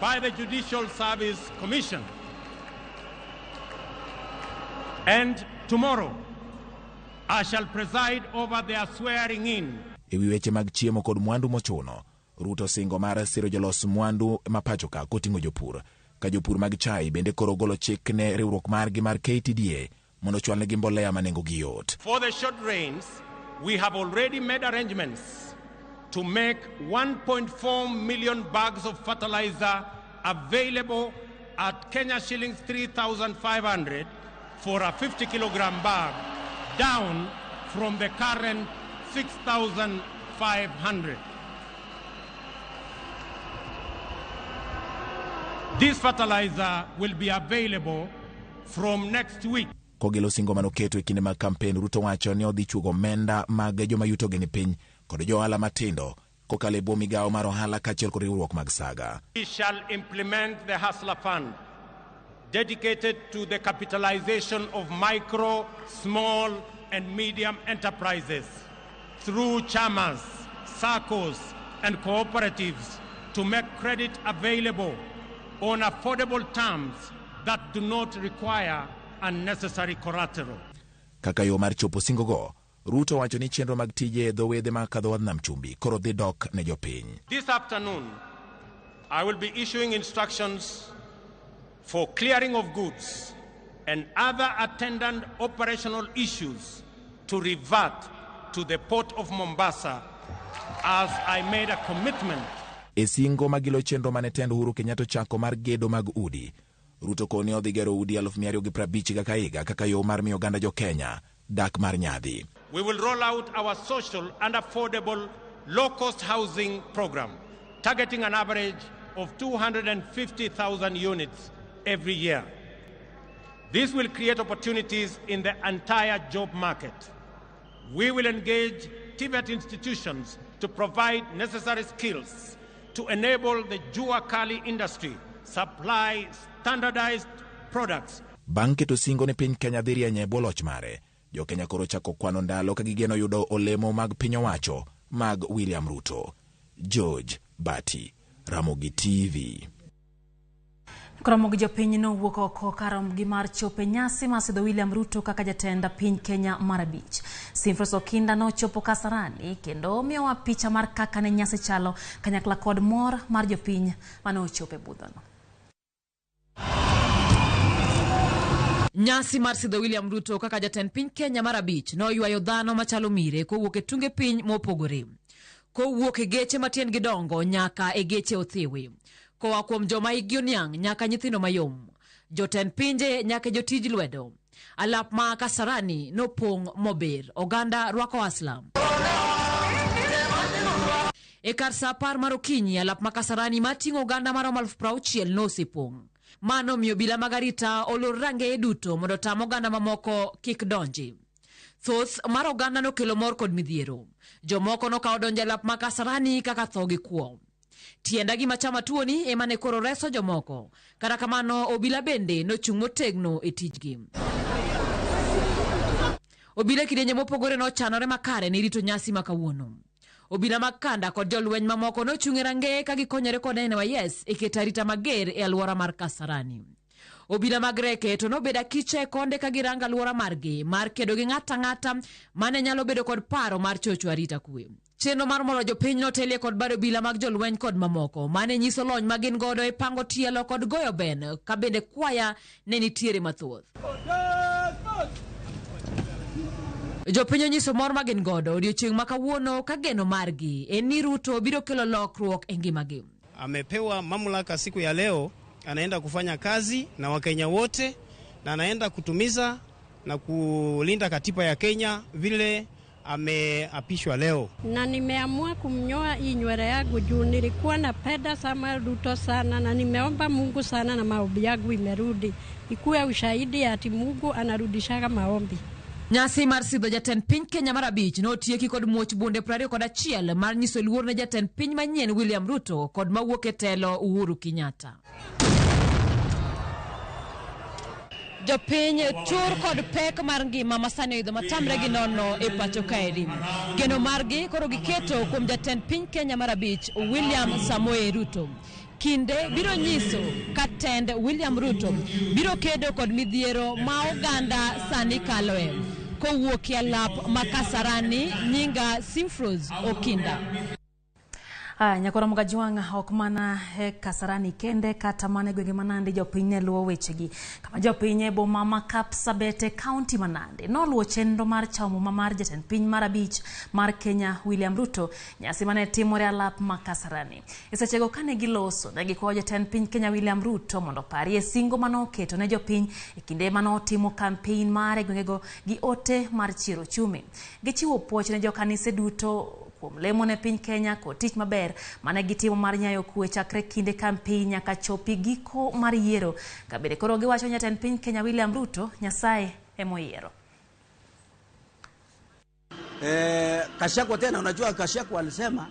by the Judicial Service Commission. And tomorrow, I shall preside over their swearing in. E wi weche mag chiemo kod mwandu mochuno, Ruto singo mar siro jolos mwandu ma pacho ka koting'o jopur. Ka jopur mag chai bende koro golo chik ne riwruok margi mar KTDA mondo ochwalnegi mbolea ma nengogi yot. For the short rains, we have already made arrangements to make 1.4 million bags of fertilizer available at Kenya shillings 3,500 for a 50 kilogram bag, down from the current 6,500. This fertilizer will be available from next week. Kogelo singo manoketo e kinde mag kampen, Ruto wacho ni odhi chuogo omenda mag joma yutogi ni piny kod jo ohala matindo kokalo e bwo migawo mar ohala kaachiel kod riwruok mag saga. We shall implement the Hustler Fund, dedicated to the capitalization of micro, small, and medium enterprises through chamas, SACCOs, and cooperatives to make credit available on affordable terms that do not require unnecessary collateral. Kaka yo mar chopo singogo, Ruto wacho ni chenro mag tije e dho wedhe makadho wadh nam chumbi koro dhi dok ne jopiny. This afternoon, I will be issuing instructions for clearing of goods and other attendant operational issues to revert to the port of Mombasa as I made a commitment. E singo magilo chenro mane tend Uhuru Kenyatta ochako mar gedo mag udi, Ruto koni odhi gero udi 250,000 higa ka higa kaka yo mar miyo oganda jo Kenya dak mar nyadhi. We will roll out our social and affordable low-cost housing program, targeting an average of 250,000 units every year. This will create opportunities in the entire job market. We will engage TVET institutions to provide necessary skills to enable the Jua Kali industry supply standardized products. Bang' keto singo ne piny Kenya dhi rieny e bwo loch mare, jo Kenya koro chako kwano ndalo ka gigeno yudo olemo mag piny owacho mag William Ruto. George Bati, Ramogi TV. Koromo gi jopiny nowuok oko karomgi mar chopo e nyasi mar sidho William Ruto kaka jatend piny Kenya mar abich. Simfros Okinda nochopo Kasarani kendo miyowa picha mar kaka ne nyasi chalo kanyakla kod mor mar jopiny mane ochopo e budhono. Nyasi mar sidho William Ruto kaka jatend piny Kenya mar abich noywayo dhano machalo mire kowuok e tunge piny mopogore. Kowuok e geche matiendgi dongo nyaka e geche othiwi. Koa kuom joma hikgi oniang' nyaka nyithindo mayom. Jotend pinje nyaka jotij lwedo. Alap ma Kasarani nopong' mobir. Oganda rwako aslam. E kar saa 10 mar okinyi, alap ma Kasarani mating'o oganda maromo 60,000 nosepong'. Mano miyo obila mag arita olor rangeye duto mondo otam oganda mamoko kik donji. Thoth mar oganda nokelo mor kod midhiero. Jomoko nokawo donjo e alap ma Kasarani kaka tho gi kwo. Tienda gima chama tuoni ema ne koro reso jomoko. Kata kamano, obila bende nochung' motegno e tijgi. Obila e kidienje mopogore nochanore makare ne rito nyasi ma kawuono. Obila mag kanda kod jolweny mamoko nochung' e rangeye ka gikonyore kod NYS e keto arita mager e alwora mar Kasarani. Obila mag reke to nobedo akicha e konde ka girango alwora margi mar kedo gi ng'ato ang'ata mane nyalo bedo kod paro mar chocho arita kwe. Chenro mar moro jopiny notelie kod bad obila mag jolweny kod mamoko mane nyiso lony ma gin godo e pango tielo kod goyo ben ka bende kwaya ne nitiere mathoth. Jopiny onyiso mor ma gin godo odiochieng' ma kawuono ka geno margi en ni Ruto biro kelo lokruok e ngimagi. Amepewa mamlaka siku ya leo, anaenda kufanya kazi na Wakenya wote na anaenda kutumiza na kulinda katiba ya Kenya vile ameapishwa leo. Na nimeamua kumnyoa hii nywele yangu juu nilikuwa napenda Samuel Ruto sana, na nimeomba Mungu sana na maombi yangu imerudi. Ikuwe ushahidi ati Mungu anarudishaga maombi. Nyasi mar sidho jatend piny Kenya mar abich notieki kod muoch bunde 21 mar nyiso luor ne jatend piny manyien William Ruto kod mawuok e telo Uhuru Kenyatta. Jopiny tur kod pek mar ngima masani oidho matamre gi nono e pacho kaeri. Geno margi koro giketo kuom jatend piny Kenya mar abich William Samoei Ruto. Kinde biro nyiso ka tend William Ruto biro kedo kod midhiero ma oganda sani kaloe. Kowuok e alap ma Kasarani, nyinga Simfros Okinda. Aya, Nyakoro Mgajwang' ok mana e Kasarani kende kata mana e gwenge ma Nandi jopiny ne luwo wechegi. Kama jopiny e boma ma Kapsabet e kaunti ma Nandi noluwo chenro mar chamo muma mar jatend piny mar abich mar Kenya William Ruto, nyasi mane timore alap ma Kasarani. E sechego kane giloso, ne gikwayo jatend piny Kenya William Ruto mondo oparie singo mane oketo ne jopiny e kinde mane otimo kampein mare e gwengego gi ote mar chiero ochumi. Gichiwo puoch ne jokanise duto kuom lemo ne piny Kenya kod tich maber mane gitimo mar nyayo kwe chakre kinde kampein nyaka chopi giko mar yiero. Ka bende koro giwacho ni jatend piny Kenya William Ruto, Nyasaye emoyiero. Gachagua tena, unajua Gachagua alisema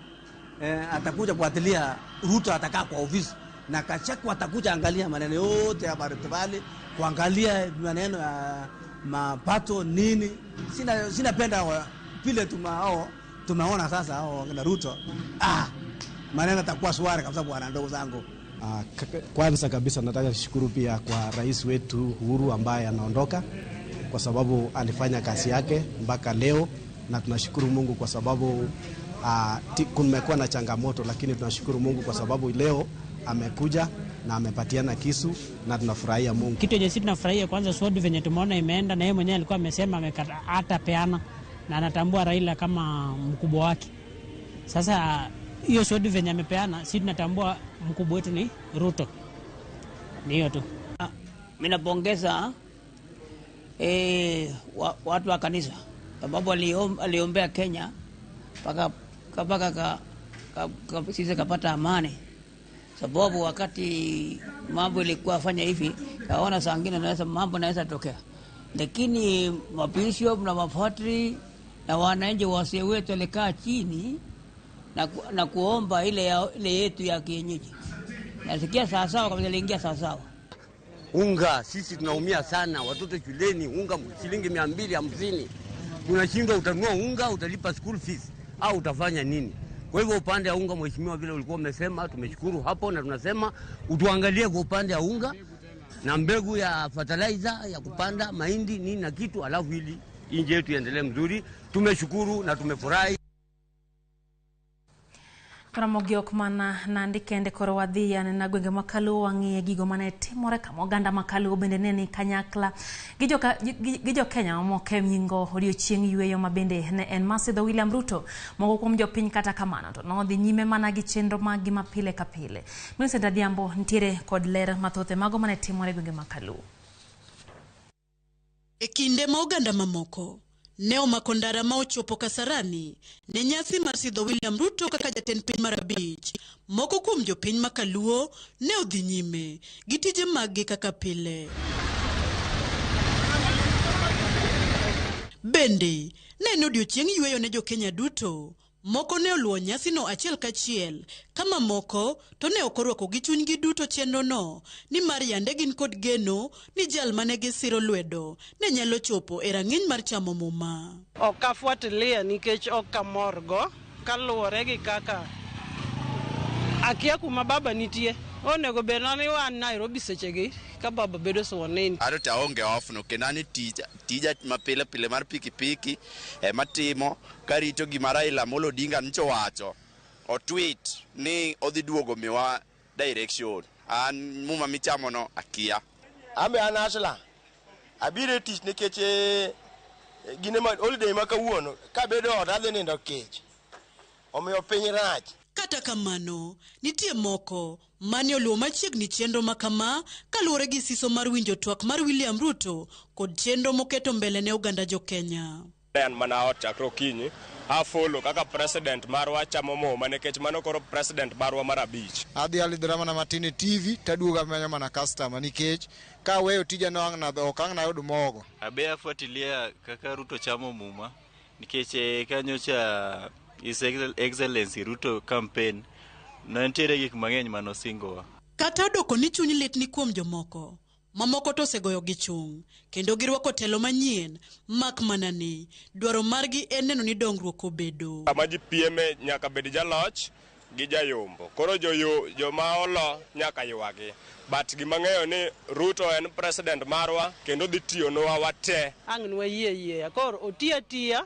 atakuja kufuatilia Ruto, atakaa kwa ofisi na Gachagua atakuja angalia maneno yote ya Rift Valley, kuangalia maneno ya mapato nini. Sina penda vile tumeona sasa hao na Ruto. Maneno atakuwa swari kabisa bwana, ndugu zangu. Kwanza kabisa nataka kushukuru pia kwa rais wetu Uhuru ambaye anaondoka, kwa sababu alifanya kazi yake mpaka leo, na tunashukuru Mungu kwa sababu kumekuwa na changamoto, lakini tunashukuru Mungu kwa sababu leo amekuja na amepatiana kisu na tunafurahia Mungu. Kitu yenye sisi tunafurahia kwanza swadu venye tumeona imeenda, na yeye mwenyewe alikuwa amesema hatapeana na anatambua Raila kama mkubwa wake. Sasa hiyo swadu venye amepeana, sisi tunatambua mkubwa wetu ni Ruto. Ni hiyo tu. Mimi napongeza watu wa kanisa sababu aliombea Kenya mpaka sisi kapata amani. Sababu wakati mambo ilikuwa fanya hivi, kaona saa nyingine naweza mambo naweza tokea. Lakini mabishop na mapadri na wananchi wazee wetu walikaa chini na kuomba ile yetu ya kienyeji. Nasikia sawa sawa kabisa, iliingia sawa sawa. Unga sisi tunaumia sana, watoto shuleni unga shilingi 250. Unashindwa utanunua unga, utalipa school fees au utafanya nini? Kwa hivyo upande wa unga, mheshimiwa, vile ulikuwa umesema, tumeshukuru hapo, na tunasema utuangalie kwa upande wa unga na mbegu ya fertilizer ya kupanda mahindi nini na kitu, alafu ili nchi yetu iendelee mzuri. Tumeshukuru na tumefurahi. Ramogi ok mana Nandi kende koro wadhi anena gwenge ma Kaluo wang'iye gigo mane timore kama oganda ma Kaluo bende ne ni kanyakla gi jo Kenya mamoko e nyingo odiochieng' yueyo ma bende ne en mar sidho William Ruto. Moko kuom jopiny kata kamano to nodhi nyime mana gi chenro maggi ma pile ka pile. Millicent Adhiambo nitiere kod ler mathoth e mago mane timore e gwenge ma Kaluo. E kinde ma oganda mamoko ne omako ndara ma ochopo Kasarani ne nyasi mar sidho William Ruto kaka jatend piny mar abich, moko kuom jopiny ma Kaluo ne odhi nyime gi tije maggi kaka pile. Bende ne en odiochieng' yueyo ne jokenya duto. Moko ne oluwo nyasino achiel kachiel, ka mamoko to ne ok orwako gi chunygi duto chenrono, nimar yande gin kod geno ni jal mane gisiro lwedo ne nyalo chopo e rang'iny mar chamo muma. Ok afuatilia nikech ok amorgo kaluwore gi kaka akia kuma baba nitie. Onego bed ni wan Nairobi sechegi ka baba bedo sworn in. Ato to aonge off no kendo an e tija mapile pile mar pikipiki ema timo karito gima Raila Amolo Odinga nyocha owacho o tweet ni odhi duogo miwa direction. An muma michamo no akia. Ambe an Asla. Abiro e tich nikech gine ma holiday ma kawuono kabedo ot adhi nindo kech. Omiyo piny rach. Kata kamano, nitie moko mane oluwo machiegni chenro ma kama kaluwore gi siso mar winjo twak mar William Ruto kod chenro moketo mbele ne oganda jo-Kenya. En mana ot chakre okinyi, afolo kaka president marwa chamo muma nikech mano koro president marwa mar abich. Adhi alidhora mana matin e TV taduogo amenyo mana customer nikech ka aweyo tija no ang' nadho ok ang' nayud mogo. Abe afuatilia kaka Ruto chamo muma nikech kanyocha His Excellency Ruto campaign ne nitiere gik mang'eny manosingowa. Kata odoko ni chuny lit ni kuom jomoko, mamoko to osegoyo gi chung' kendo girwako telo manyien mak mana ni dwaro margi en neno ni dongruok obedo. Kama ji pieme nyaka bed jaloch gi jayombo. Koro joma olo nyaka ywagi. But gima ng'eyo ni Ruto en president marwa kendo dhi tiyonwa wate. Ang' nwayie yieya. Koro oti atiya,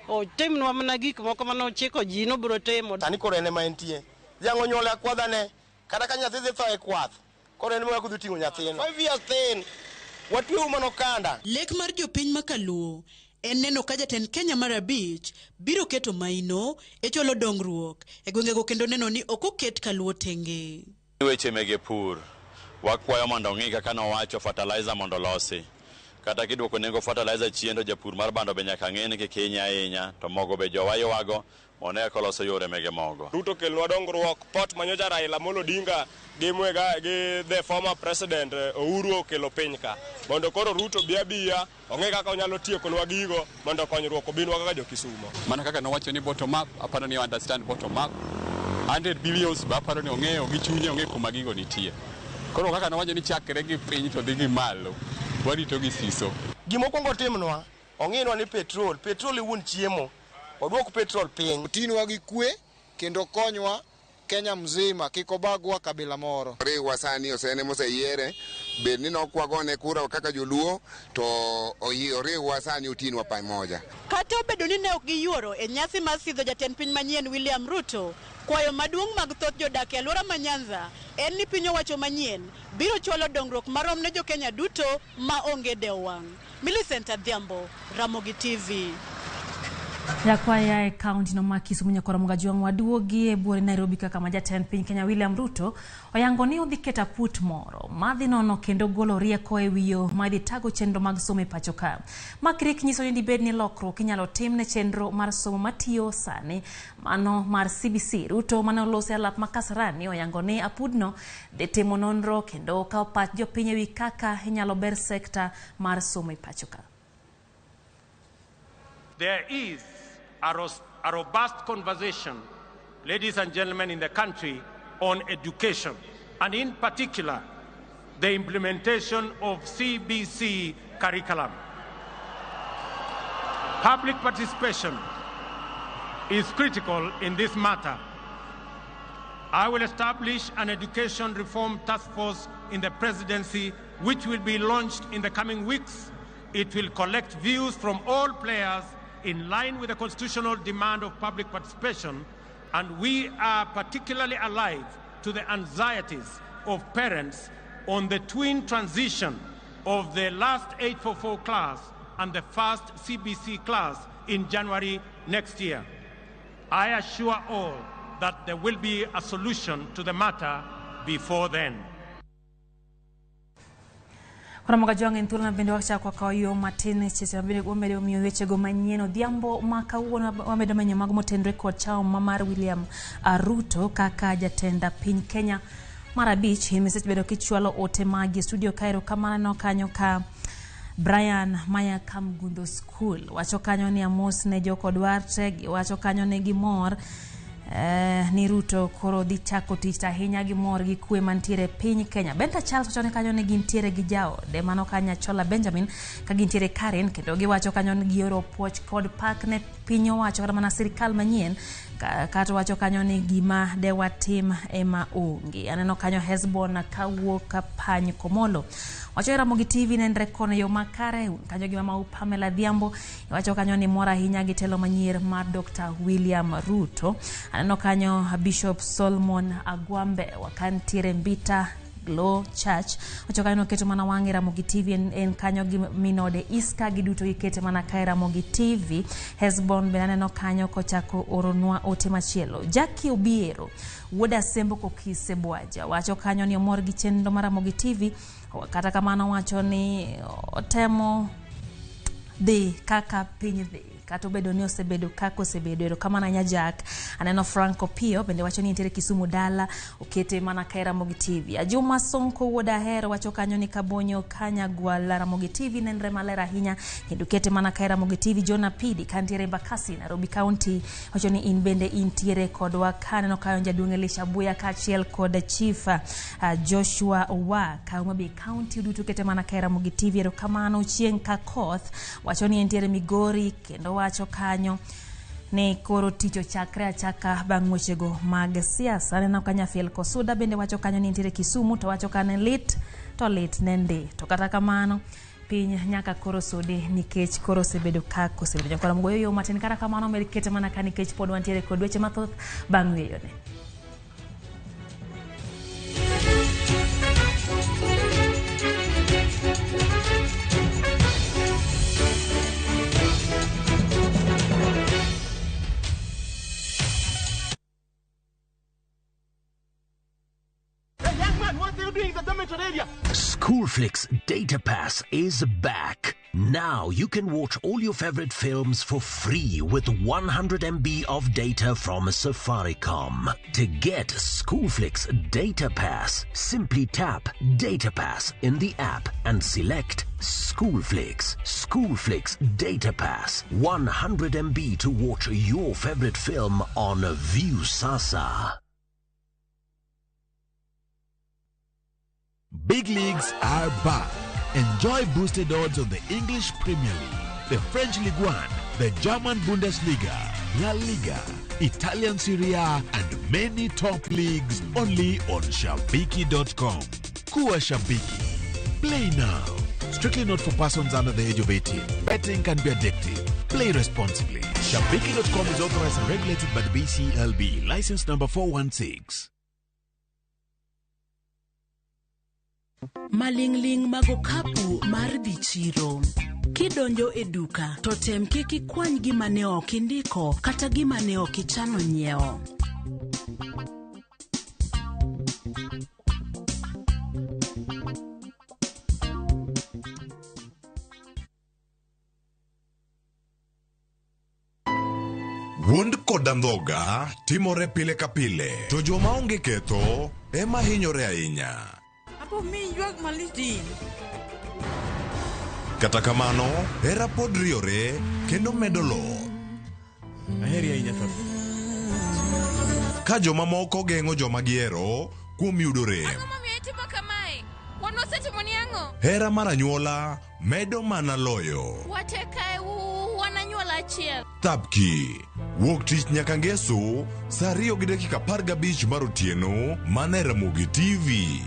otimnwa mana gik moko mane ochiko ji nobiro timo. Sani koro en ema entie. Dhiang' onyuolo akwadhane, kata ka nyathi dhi tho e kwath, koro en ema odhi ting'o nyathino. 5 years thin, watweuru mana okanda. Lek mar jopiny ma Kaluo en neno ka jatend Kenya mar abich biro keto maino e chwalo dongruok e gwengego kendo neno ni ok oket Kaluo tenge. Weche mege pur, wakwayo mondo ong'i kaka nowacho fertilizer mondo olosi. Kata kiduoko nengo fertilizer chien to japur mar bando be nyaka ng'e ni kik hinye ahinya, to mogo be jowa ywago one koloso yore mege mogo. Ruto kelnwa dongruok, port manyocha Raila Amolo Odinga gi Mwega gi the former president Uhuru okelo piny ka. Mondo koro Ruto bi abiya, ong'e kaka onyalo tiekonwa gigo mondo konyruok obinwa kaka jo-Kisumo. Mana kaka nowacho ni bottom up, aparo ni understand bottom up. 100 billions be aparo ni ong'eyo gi chunye ong'e kuma gigo nitie. Koro kaka nowacho ni chakre gi piny to dhi gi malo, warito gi siso. Gimokwongo timnwa, ong'inwa ni petrol, petrol e wuon chiemo. Oduok petrol piny. Otinwa gi kwe kendo konywa Kenya mzima kik obagwa kabila moro. Riwa sani osene moseyiere, bed ni nokwagone kura kaka joluo to oriwa sani otinwa pamoja. Kata obedo ni ne ok giyuoro e nyasi mar sidho jatend piny manyien William Ruto, kwayo maduong' mag thoth jodak e alwora ma Nyanza en ni piny owacho manyien biro chwalo dongruok marom ne jokenya duto ma onge dewo wang'. Millicent Adhiambo, Ramogi TV. Jakwaya e kaunti no ma Kisumu Nyakoro Mugajwang' waduogi e buore Nairobi kaka ma jatend piny Kenya William Ruto oyango ni odhi keto aput moro madhi nono kendo golo rieko e wi yo ma dhi tago chenro mag somo e pacho ka. Makrik nyiso ni dibed ni lokruok inyalo tim ne chenro mar somo matiyo sani mano mar CBC. Ruto mane oloso e alap ma Kasarani oyango ni apudno dhi timo nonro kendo kawo pach jopiny e wi kaka inyalo ber sekta mar somo e pacho ka. There is a robust conversation, ladies and gentlemen, in the country on education, and in particular, the implementation of CBC curriculum. Public participation is critical in this matter. I will establish an education reform task force in the presidency, which will be launched in the coming weeks. It will collect views from all players in line with the constitutional demand of public participation, and we are particularly alive to the anxieties of parents on the twin transition of the last 844 class and the first CBC class in January next year. I assure all that there will be a solution to the matter before then. Ramoga Jwang' en thuolo mabende wachako wakawo yo matin seche mabende wamedo miyo wechego manyien odhiambo ma kawuono wamedo menyo mago motenore kod chama mar William Ruto kaka jatend piny Kenya mar abich. In misebedo kichwalo ote magi e studio kaero kamano kanyo ka Brian Maya Kamgundo School wacho kanyo ni amos ne jokodwarte giwacho kanyo ni gimor ni Ruto koro dhi chako tich ahinya gimor gi kwe mantiere piny Kenya. Benta Charles wacho ni kanyo ni gintiere gi jaode mano ka Nyachola Benjamin ka gintiere Karen kendo giwacho kanyo ni gioro puoch kod pak ne piny owacho kata mana sirikal manyien kata wacho kanyo ni gima dewatim ema onge. Aneno kanyo Hesbon kawuok Pany Komolo wacho Ramogi TV nenre kono yo makare kanyo gi mama Pamela Dhiambo wacho kanyo ni mor ahinya gi telo manyien mar Dr. William Ruto. Aneno kanyo Bishop Solomon Agwambe wakantiere Mbita Glow Church wacho kanyo noketo mana wang'e Ramogi TV en kanyo gi minode Iska giduto gikete mana kae Ramogi TV. Hesbon bende aneno kanyo kochako oronwa ote machielo. Jackie Obiero wuod Asembo Kokise Bwaja wacho kanyo ni omor gi chenro mar Ramogi TV, kata kamano wacho ni otemo dhi kaka piny dhi kata obedo ni osebedo kaka osebedo. Erokamano ahinya Jack. Aneno Franco Pio bende wacho ni nitiere Kisumu dala okete mana kae Ramogi TV. Ajuma Sonko wuod Ahero wacho kanyo ni Kabonyo Kanyagwal Ramogi TV nenre maler ahinya kendo kete mana kae Ramogi TV. Jonah Pidi kantiere Embakasi Nairobi County wacho ni in bende intiere kodwa ka. Aneno kanyo jaduong' Elisha Buya kaachiel kod Chief Joshua Owa Homa Bay County duto kete mana kae Ramogi TV. Erokamano. Chieng' Kakoth wacho ni entiere Migori kendo wacho kanyo ni koro tich ochakre achaka bang' wechego mag siasa. Aneno ka Nyafiel Kosuda bende wacho kanyo ni nitiere Kisumu to wacho kanyo lit to lit ne ndi. To kata kamano piny nyaka koro sudi nikech koro osebedo kaka osebedo. Nyakwara Mgoyo yo matin kata kamano med kete mana ka nikech pod wantiere kod weche mathoth bang' weyone. Schoolflix Data Pass is back. Now you can watch all your favorite films for free with 100 MB of data from Safaricom. To get Schoolflix Data Pass, simply tap Data Pass in the app and select Schoolflix. Schoolflix Data Pass, 100 MB to watch your favorite film on Viusasa. Big leagues are back. Enjoy boosted odds on the English Premier League, the French Ligue 1, the German Bundesliga, La Liga, Italian Serie A, and many top leagues only on Shabiki.com. Kuwa Shabiki. Play now. Strictly not for persons under the age of 18. Betting can be addictive. Play responsibly. Shabiki.com is authorized and regulated by the BCLB. License number 416. Maling'ling' mag okapu mar dhi chiro. Kidonjo e duka to tem kik ikwany gima ne ok indiko kata gima ne ok ichano nyiewo. Wuond kod andhoga timore pile ka pile, to joma onge ketho ema hinyore ahinya. Apo mi ywak malich din. Kata kamano, hera pod riore kendo medo loth. Aheri ahinya Fabi. Ka jomamoko geng'o joma gihero kuom yudo rem. Ang'o momiyo itimo kamae? Wan wasetimoni ang'o? Hera mar anyuola medo mana loyo. Wate kae wan anyuola achiel. Thapki wuok tich nyaka ngeso saa 2:15 mar otieno mana e Ramogi TV.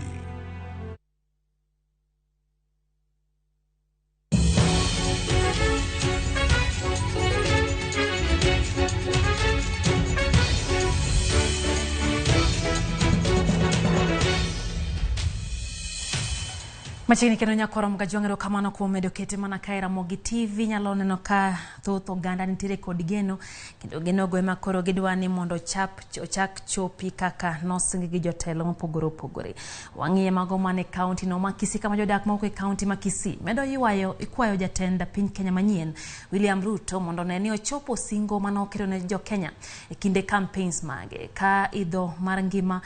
Machiegni kendo nyakoro Mgajwang' erokamano kuom medo kete mana kae Ramogi TV. Nyalo neno ka thoth oganda nitiere kod geno kendo genogo ema koro gidwa ni mondo ochak chopi kaka nosingi gi jotelo mopogore opogore. Wang'iye mago mane kaunti no ma Kisii kama jodak mawuok e kaunti ma Kisii medo ikwayo jatend piny Kenya manyien William Ruto mondo one ni ochopo singo mane oketo ne jo Kenya e kinde campaigns mage ka idho mar ngima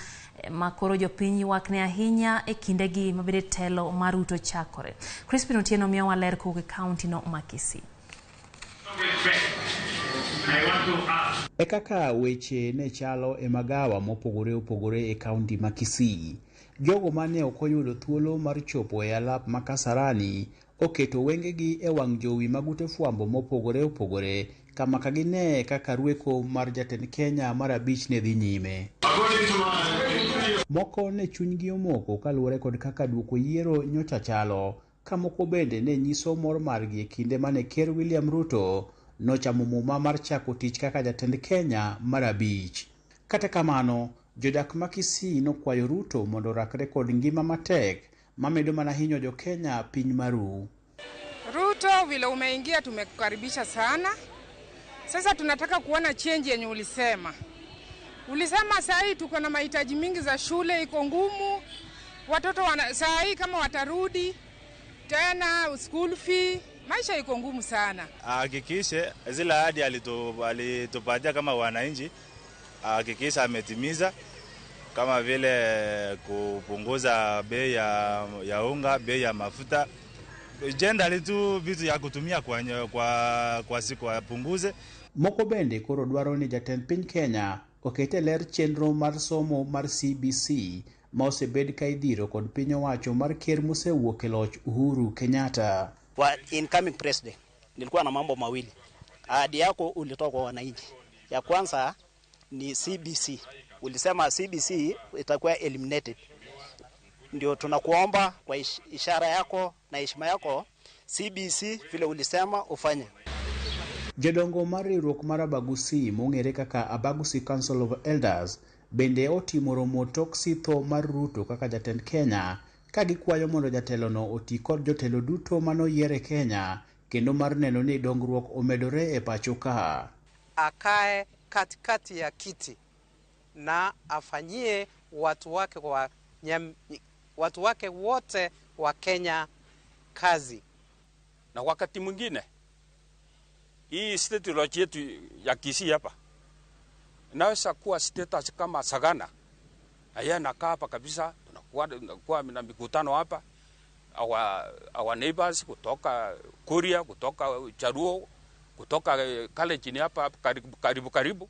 ma koro jopiny ywak ne ahinya e kindegi mabende telo mar Ruto chakore. Crispin Otieno miyowa ler kowuok e kaunti no ma Kisii. E kaka weche ne chalo e magawa mopogore opogore e kaunti ma Kisii, jogo mane ok oyudo thuolo mar chopo e alap ma Kasarani oketo wengegi e wang' jowi mag ute fwambo mopogore opogore kama ka gine kaka rweko mar jatend Kenya mar abich ne dhi nyime. Moko ne chunygi omoko kaluwore kod kaka duoko yiero nyocha chalo, ka moko bende ne nyiso mor margi e kinde mane Ker William Ruto nochamo muma mar chako tich kaka jatend Kenya mar abich. Kata kamano, jodak ma Kisii nokwayo Ruto mondo orakre kod ngima matek mamedo mana hinyo jo Kenya piny maru. Ruto, vile umeingia tumekukaribisha sana. Sasa tunataka kuona change yenye ulisema. Ulisema saa hii tuko na mahitaji mingi za shule iko ngumu. Watoto saa hii kama watarudi tena school fee, maisha iko ngumu sana. Ahakikishe zile ahadi alitupatia kama wananchi, ahakikishe ametimiza, kama vile kupunguza bei ya unga, bei ya mafuta. Generally tu vitu ya kutumia kwa siku apunguze. Moko bende koro dwaro ni jatend piny Kenya okete ler chenro mar somo mar CBC ma osebed ka idhiro kod piny owacho mar ker mosewuok e loch Uhuru Kenyatta. Kwa incoming president, nilikuwa na mambo mawili. Ahadi yako ulitoa kwa wananchi. Ya kwanza ni CBC. Ulisema CBC itakuwa eliminated. Ndio tunakuomba kwa ishara yako na heshima yako CBC vile ulisema ufanye. Jodongo mar riwruok mar Abagusi mong'ere kaka Abagusi Council of Elders bende otimo romo tok sitho mar Ruto kaka jatend Kenya ka gikwayo mondo jatelono oti kod jotelo duto manoyier e Kenya kendo mar neno ni dongruok omedore e pacho ka. Akae katikati ya kiti na afanyie watu wake wote wa Kenya kazi. Na wakati mwingine hii state lodge yetu ya Kisii hapa naweza kuwa status kama Sagana. Haya nakaa hapa kabisa, tunakuwa na mikutano hapa. Our neighbors kutoka Kuria, kutoka Charuo, kutoka Kalenjin hapa karibu karibu.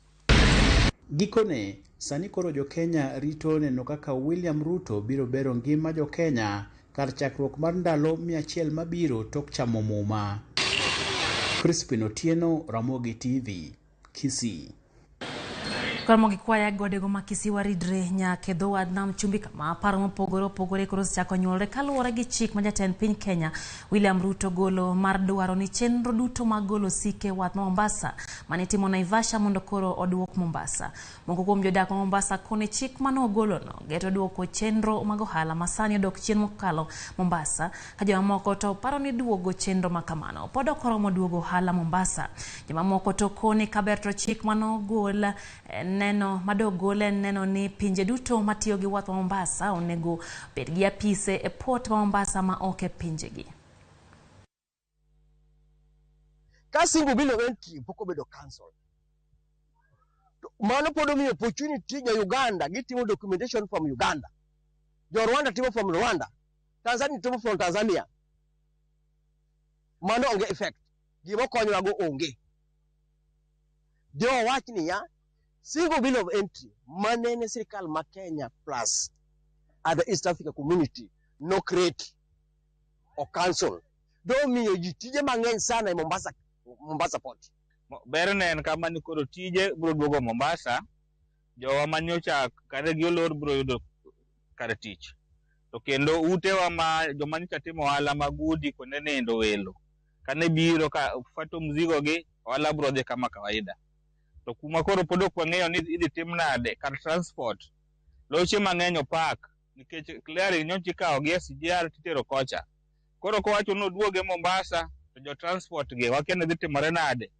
Gikone, sani koro jo Kenya rito neno kaka William Ruto biro bero ngima jo Kenya kar chakruok mar ndalo 100 mabiro tok chamo muma. Crispin Otieno, Ramogi TV, Kisii. Ramogi kwaya godego ma Kisii waridre nyaka e dho wadh nam chumbi kama paro mopogore opogore koro osechako nyuolre kaluwore gi chik ma jatend piny Kenya William Ruto golo mar dwaro ni chenro duto mag golo osike wath ma Mombasa manitimo Naivasha mondo koro oduok Mombasa. Moko kuom jodak ma Mombasa kone chik manogolono geto duoko chenro mag ohala masani odok chien mokalo Mombasa, ka jomamoko to paro ni duogo chenro makamano pod ok oromo duogo ohala Mombasa. Jomamoko to kone kaber to chik manogol neno madogole neno ni pinje duto matiyo gi wath ma Mombasa onego bed gi apise e port ma Mombasa ma ok e pinjegi. Ka single bill of entry pok obedo cancelled, mano pod omiyo opportunity jo Uganda gitimo documentation from Uganda, jo Rwanda timo from Rwanda, Tanzania timo from Tanzania. Mano onge effect, gima konyowago onge. Jo wach niya, single bill of entry manene sirikal ma Kenya plus at the East Africa Community no create or cancel do miyo ji tije mang'eny sana e Mombasa port. Berne en kama ni koro tije biro duogo Mombasa, jowa manyocha kare gi olor biro yudo kar tich. To kendo utewa ma joma nyocha timo ohala mag udi kuonde nindo welo, kane biro ka fato mzigo gi, ohala biro dhi kama kawaida. To kuma koro pod ok wang'eyo ni idhi tim nade kar transport, loche mang'eny opak nikech clearing nyocha ikawo gi SGR titero kocha. Koro kowacho ni oduoge Mombasa, to jo transport gi wakia ni dhi timore nade.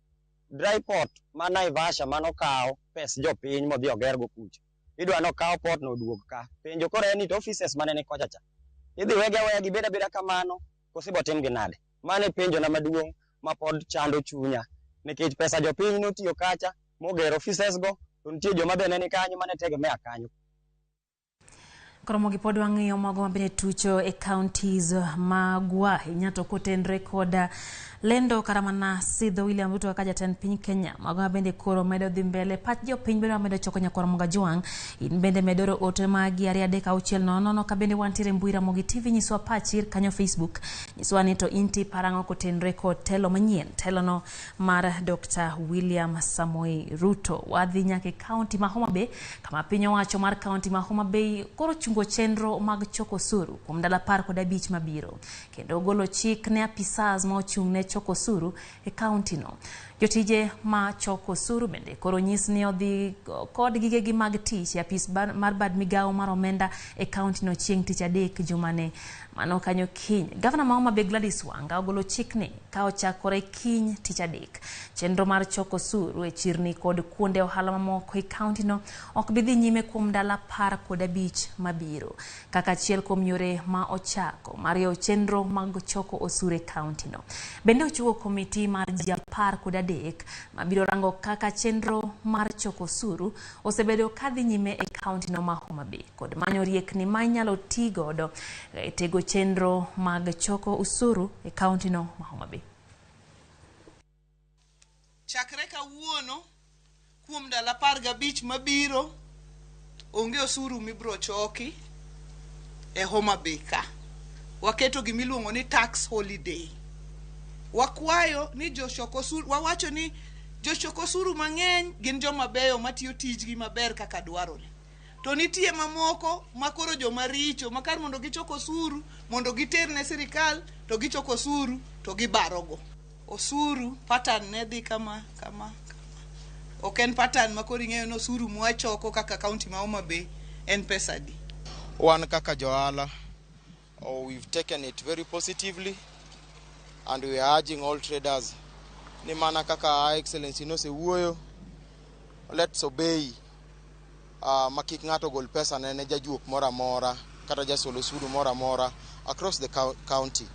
Dry port ma Naivasha manokaw pes jopiny modhi ogergo kucha. Idwa nokaw port no oduog ka. Penjo koro en ni to offices mane ni kocha cha. Idhi wegi aweya gibed abeda kamano koso ibo timgi nade? Mano e penjo na maduong' ma pod chando chunya. Nikech pesa jopiny notiyo kacha mogero offices go to nitie joma be ne ni kanyo mane tegemea kanyo. Koromo gi pod wang'iyo mago mabende tucho e counties magwa ahinya to kotenre koda lendo kata mana sidho William Ruto kaka jatend piny Kenya. Mago mabende koro medo dhi mbele pach jopiny bende wamedo choko nyakwar Mogajwang'. In bende medoro ote magi 2 3 6 0 0 ka bende wantiere mbui Ramogi TV nyiswa pachi kanyo Facebook. Nyiswa ni to inti parang'o kotenre kod telo manyien, telono mar Dr. William Samoei Ruto. Wadhi nyaka e county ma Homa Bay kama piny owacho mar county ma Homa Bay koro chungo chenro mag choko osuru kuom ndalo 15 mabiro kendo golo chik ne apisas ma ochung' ne choko osuru e county no. Jotije ma choko osuru bende koro nyis ni odhi kod gigegi mag tich e apis mar bad migawo mar omenda e county no chieng' tich adek jumane mano kanyo kiny. Gavana ma Homa Bay Gladys Wanga ogolo chik ni ka ochakore kiny tich adek, chenro mar choko osuru e chirni kod kuonde ohala mamoko e county no ok bi dhi nyime kuom ndalo 15 mabiro kaka achiel kuom yore ma ochako mar yawo chenro mag choko osuru e county no. Bende ochiwo komiti mar ji 13 mabiro rango kaka chenro mar choko osuru osebedo kadhi nyime e county no ma Homa Bay kod manyo riekni ma inyalo ti godo e tego chenro mag choko osuru e county no ma Homa Bay. Chakre kawuono kuom ndalo 15 mabiro onge osuru mibiro choki e Homa Bay ka. Waketo gimiluongo ni tax holiday. Wakwayo ni jochok osuru, wawacho ni jochok osuru mang'eny gin joma beyo matiyo tijgi maber kaka dwarore. To nitie mamoko makoro joma richo ma kar mondo gichok osuru mondo giter ne sirikal to gichoko osuru to gibarogo. Osuru pattern ne dhi kama kama kama. Ok en pattern ma koro ing'eyo ni osuru mwachoko kaka county ma Homa Bay en pesa adi. Wan kaka johala, we've taken it very positively and we are urging all traders ni mana kaka Her Excellency nosewuoyo, let's obey ma kik ng'ato gol pesa ne ne jajuok moro amora kata jasol osuru moro amora across the county.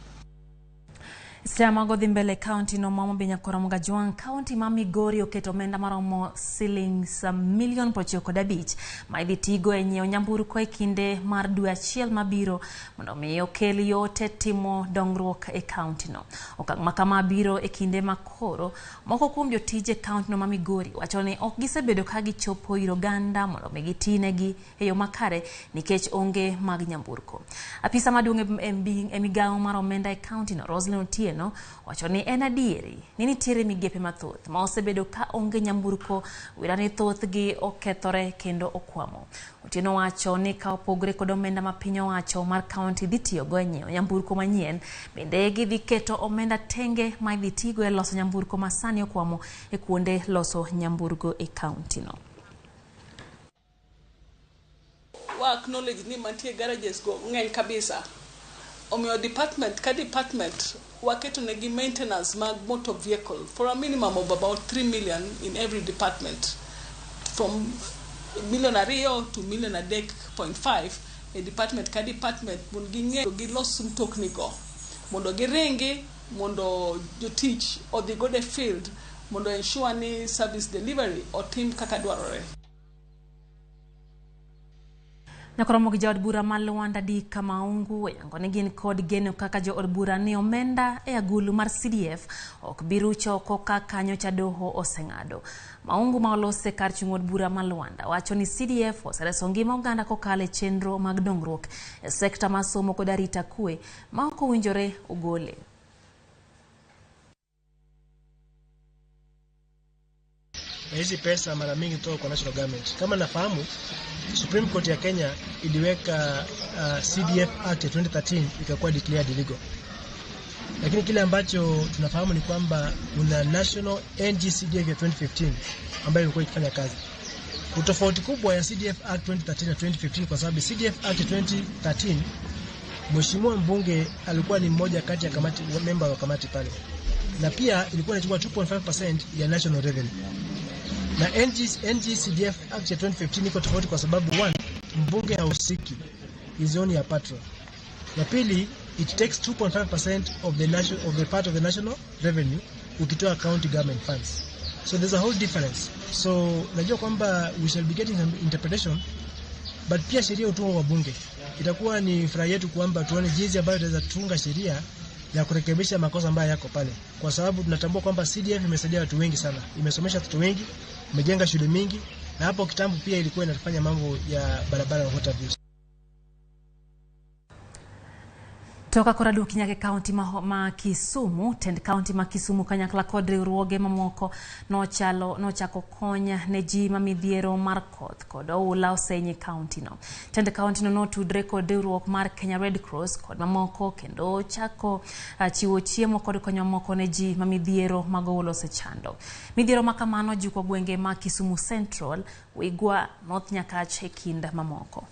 Sama mago dhi mbele county no ma Homa Bay nyakwar Mogajwang', county ma Migori oketo omenda maromo silings milion 95 ma idhi tigo e nyiewo nyamburko e kinde mar dwe achiel mabiro mondo mi okel yot e timo dongruok e county no. Okang' ma kama biro e kinde ma koro moko kuom jotije county no ma Migori wacho ni ok gisebedo ka gichopo ir oganda mondo mi gitinegi e yo makare nikech onge mag nyamburko. Apisa maduong' e migawo mar omenda e county no, Roselyn Otieno, wacho ni en adieri ni nitiere migepe mathoth ma osebedo ka onge nyamburko wira ni thothgi okethore kendo okwamo. Otieno wacho ni ka opogore kod omenda ma piny owacho mar county dhi tiyogo e nyiewo nyamburko manyien, bende gidhi keto omenda tenge ma idhi tigo e loso nyamburko ma sani okwamo e kuonde loso nyamburko e county no. Wa acknowledge ni mantie garages go ng'eny kabisa. Omiyo department ka department waketo negi maintenance mag motor vehicle for a minimum of about 3 million in every department. From 2 million to 3.5 million e department ka department mondo ging'e gilos mtokni go mondo giringi mondo jotich odhi godo e field mondo ensure ni service delivery otim kaka dwarore. Nyakoromo gi jaod bura ma Luanda Dick Maungu oyango ni gin kod geno kaka jood bura ni omenda e agulu mar CDF ok bi rucho oko kaka nyocha doho oseng'ado. Maungu ma olose kar chung' od bura ma Luanda wacho ni CDF osereso ngima oganda kokalo e chenro mag dongruok e sekta mar somo kod arita kwe ma ok owinjore ogole. Na hizi pesa mara mingi kutoka kwa national government. Kama nafahamu, Supreme Court ya Kenya iliweka CDF Act ya 2013 ikakuwa declared illegal. Lakini kile ambacho tunafahamu ni kwamba kuna National NGCDF ya 2015 ambayo imekuwa ikifanya kazi. Utofauti kubwa ya CDF Act 2013 na 2015, kwa sababu CDF Act 2013 mheshimiwa mbunge alikuwa ni mmoja kati ya kamati, member wa kamati pale, na pia ilikuwa inachukua 2.5% ya national revenue. Na NGCDF Act ya 2015 iko tofauti kwa sababu one, mbunge hahusiki, is only a patron. Ya pili, it takes 2.5% of the national, of the part of the national revenue ukitoa county government funds. So there's a whole difference. So najua kwamba we shall be getting some interpretation, but pia sheria hutungwa kwa bunge. Itakuwa ni furaha yetu kwamba tuone jinsi ambayo tutaweza tunga sheria ya kurekebisha makosa ambayo yako pale, kwa sababu tunatambua kwamba CDF imesaidia watu wengi sana, imesomesha watoto wengi, imejenga shule mingi, na hapo kitambo pia ilikuwa inafanya mambo ya barabara na water views. Toka koraduki nyaka kaunti ma Kisumu, tend kaunti ma Kisumu kanyakla kod riwruoge mamoko nochalo nochako konya ne ji ma midhiero mar koth kod oula osenyi kaunti no. Tend kaunti no notudre kod riwruok mar Kenya Red Cross kod mamoko kendo chako chiwo chiemo kod konyo moko ne ji ma midhiero mag oula osechando. Midhiero ma kamano juko gwenge ma Kisumu Central, Wigwa, North Nyakach e kind mamoko.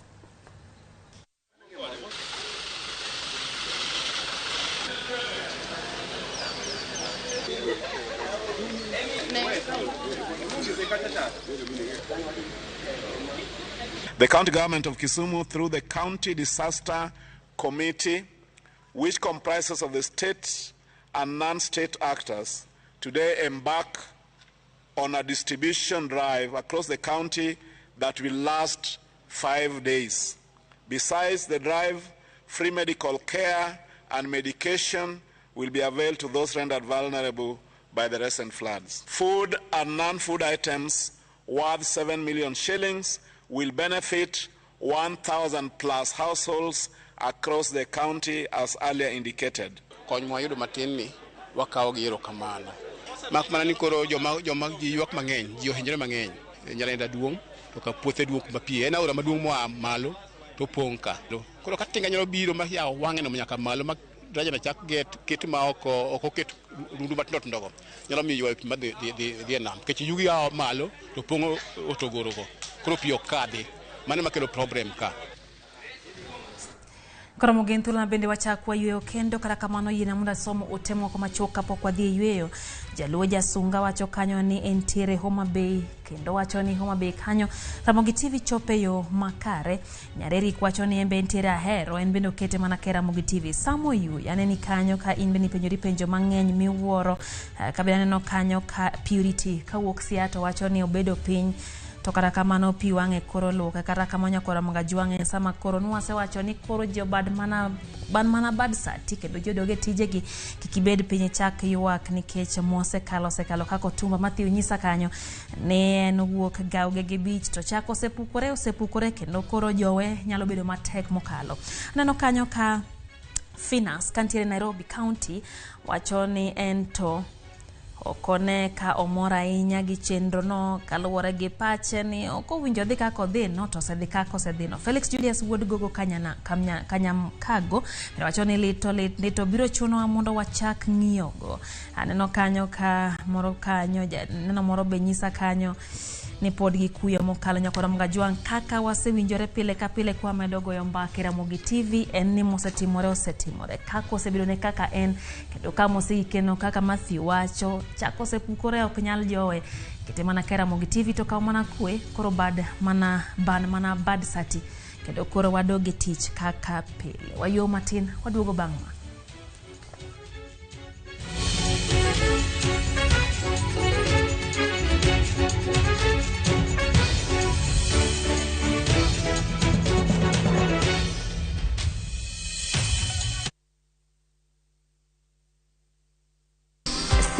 The county government of Kisumu, through the County Disaster Committee, which comprises of the state and non-state actors, today embark on a distribution drive across the county that will last 5 days. Besides the drive, free medical care and medication will be availed to those rendered vulnerable by the recent floods. Food and non-food items worth 7 million shillings will benefit 1,000 plus households across the county as earlier indicated. Kony mwayudo matin ni wakawo gi erokamano. Mak mana ni koro joma ji ywak mang'eny, ji ohinyore mang'eny. Nyalenda duong' to ka puothe duong' kuma pi en aora maduong' moa malo to pong' ka. Koro ka tinga nyalo biro ma yawo wang'e no nyaka malo ma daraja no chak get ket ma ok oket rundu matindo tindo go nyalo miyo ywayo pi madhi dhi e nam. Nikech yugi a malo to pong'o otogoro go. Koro pi ok kadhi. Mano ema kelo problem ka. Koro mogen thuolo bende wachak wayweyo kendo kata kamano yiena mondo asom ote moko machuok kapok wadhi e yweyo. Jaluo Jasunga wacho kanyo ni entiere Homa Bay kendo wacho ni Homa Bay kanyo Ramogi TV chope yo makare. Nyarerik wacho ni en be entiere Ahero, en bende okete mana ke Ramogi TV. Samo yu aneni kanyo ka in bende ipenjori penjo mang'eny miwuoro. Ka bende aneno kanyo ka Purity kawuok Seattle wacho ni obedo piny to kata kamano pi wang'e koro luoke. Kata kamano nyakora Magajwang'e sama koro nwasewacho ni koro ji obad mana ban mana bad sati kendo ji odog e tijegi, kik ibed piny ichak ywak nikech mosekalo osekalo kaka otumba. Matthew nyisa kanyo ni en owuok Gauge Beach to chak osepukore kendo koro jowe nyalo bedo matek mokalo. Aneno kanyo ka Finance kantiere Nairobi County wacho ni en to okone ka omor ahinya gi chenro no kaluwore gi pache ni ok owinjo dhi kaka odhi no to osedhi kaka osedhi no. Felix Julius wuod Gogo Kanyamkago wacho ni lito biro chunowa mondo wachak ng'iyogo. Aneno kanyo ka moro kanyo neno moro be nyisa kanyo ni pod gi kuyo mokalo. Nyakora Mgajwang' kaka wasewinjore pile ka pile kwa medo goyo mbaka e Ramogi TV en ni mosetimore osetimore, kaka osebedo ne kaka en kendo kama oseikeno kaka Matthew wacho chak osepukore ok nyal jowe. Kete mana ke Ramogi TV to kaw mana kwe koro bad mana ban mana bad sati kendo koro wadog e tich kaka pile. Wayuo matin waduogo bang' ma.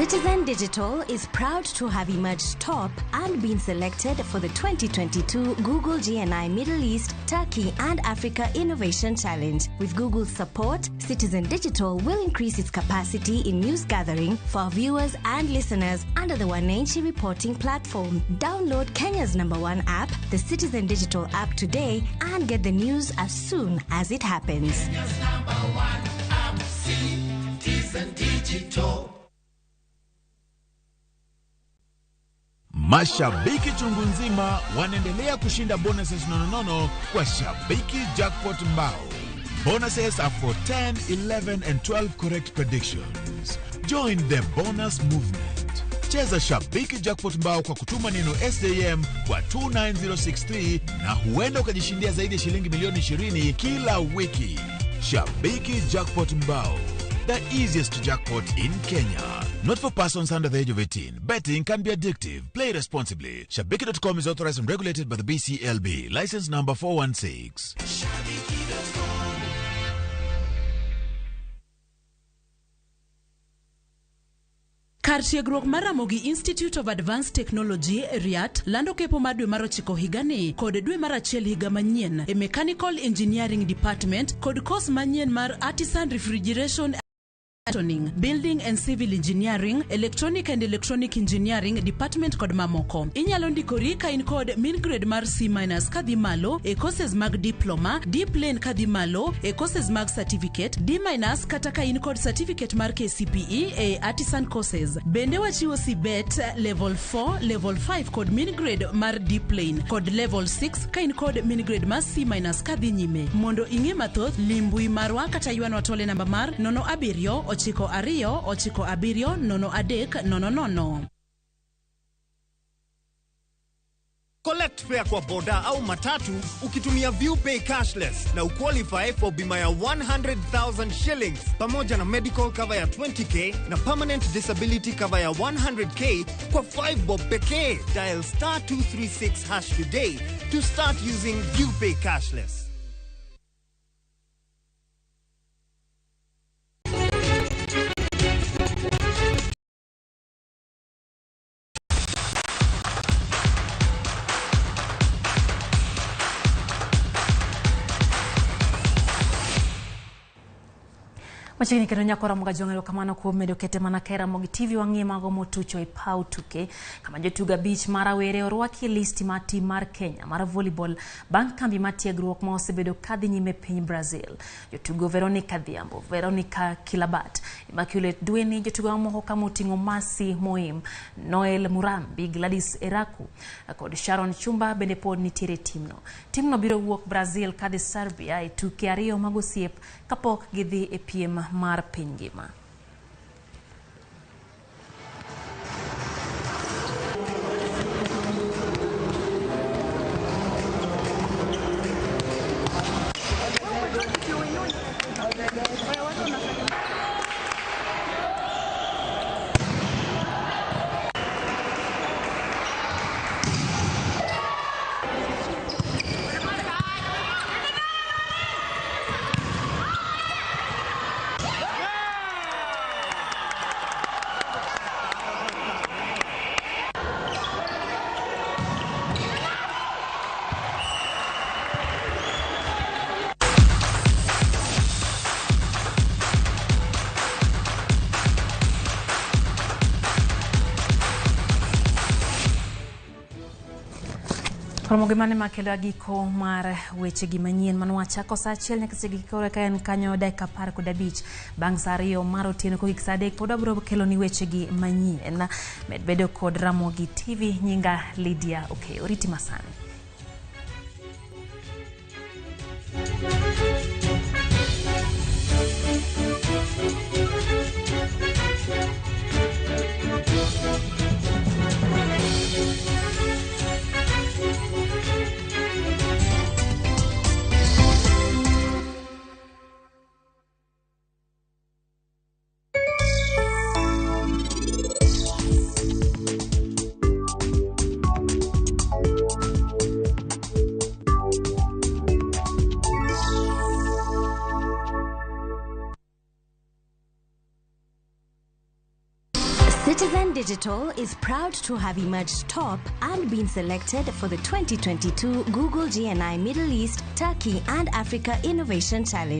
Citizen Digital is proud to have emerged top and been selected for the 2022 Google GNI Middle East, Turkey and Africa Innovation Challenge. With Google's support, Citizen Digital will increase its capacity in news gathering for our viewers and listeners under the Wananchi reporting platform. Download Kenya's number one app, the Citizen Digital app today and get the news as soon as it happens. Kenya's number one app, Citizen Digital. Mashabiki chungu nzima wanaendelea kushinda bonuses nononono kwa Shabiki Jackpot Mbao. Bonuses are for 10, 11 and 12 correct predictions. Join the bonus movement. Cheza Shabiki Jackpot Mbao kwa kutuma neno SJM kwa 29063 na huenda ukajishindia zaidi ya shilingi milioni 20 kila wiki. Shabiki Jackpot Mbao, the easiest jackpot in Kenya. Not for persons under the age of 18. Betting can be addictive. Play responsibly. Shabiki.com is authorized and regulated by the BCLB. License number 416. Kar tiegruok mar Ramogi Institute of Advanced Technology RIAT lando kepo mar dwe mar ochiko higani kod dwe mar achiel higa manyien e Mechanical Engineering Department kod kos manyien mar Artisan Refrigeration Building and Civil Engineering, Electronic and Electronic Engineering Department kod mamoko. Inyalo ndikori ka in kod min grade mar C- kadhi malo e courses mag diploma, D plain kadhi malo e courses mag certificate, D- kata ka in kod certificate mar KCPE e artisan courses. Bende wachiwo CBET level 4, level 5 kod min grade mar D plain kod level 6 ka in kod min grade mar C- kadhi nyime. Mondo ing'e mathoth, lim mbui marwa kata ywanwa tole namba mar 07 92 97 03 00. Collect fare kwa boda au matatu ukitumia ViewPay cashless na uqualify for bima ya 100,000 shillings pamoja na medical cover ya 20k na permanent disability cover ya 100k kwa 5 bob pekee. Dial star 236 hash today to start using ViewPay cashless. Machiegni kendo nyako Ramogi Ajwang' erokamano kuom medo kete mana ka e Ramogi TV wang'iye mago motucho e paw tuke kama jotugo abich ma rawere orwaki e listi mar tim mar Kenya mar volleyball bang' kambi mar tiegruok ma osebedo kadhi nyime piny Brazil. Jotugo Veronica Dhiambo, Veronica Kilabat, Immaculate Dweni, jotugo mamoko kama oting'o Mercy Moim, Noel Murambi, Gladys Eraku kod Sharon Chumba bende pod nitiere e timno. Timno biro wuok Brazil kadhi Serbia e tuke ariyo mag osiep kapok gidhi e piem mar piny ngima. Ramogi mane makelo giko mar wechegi manyien manwachako saa achiel nyaka seche gikore ka en kanyo dakika 15 bang' saa 2 mar otieno kogik saa 3 pod wabiro kelo ni wechegi manyien. Med bedo kod Ramogi TV, nyinga Lydia Okeyo. Oriti masani. Citizen Digital is proud to have emerged top and been selected for the 2022 Google GNI Middle East, Turkey and Africa Innovation Challenge.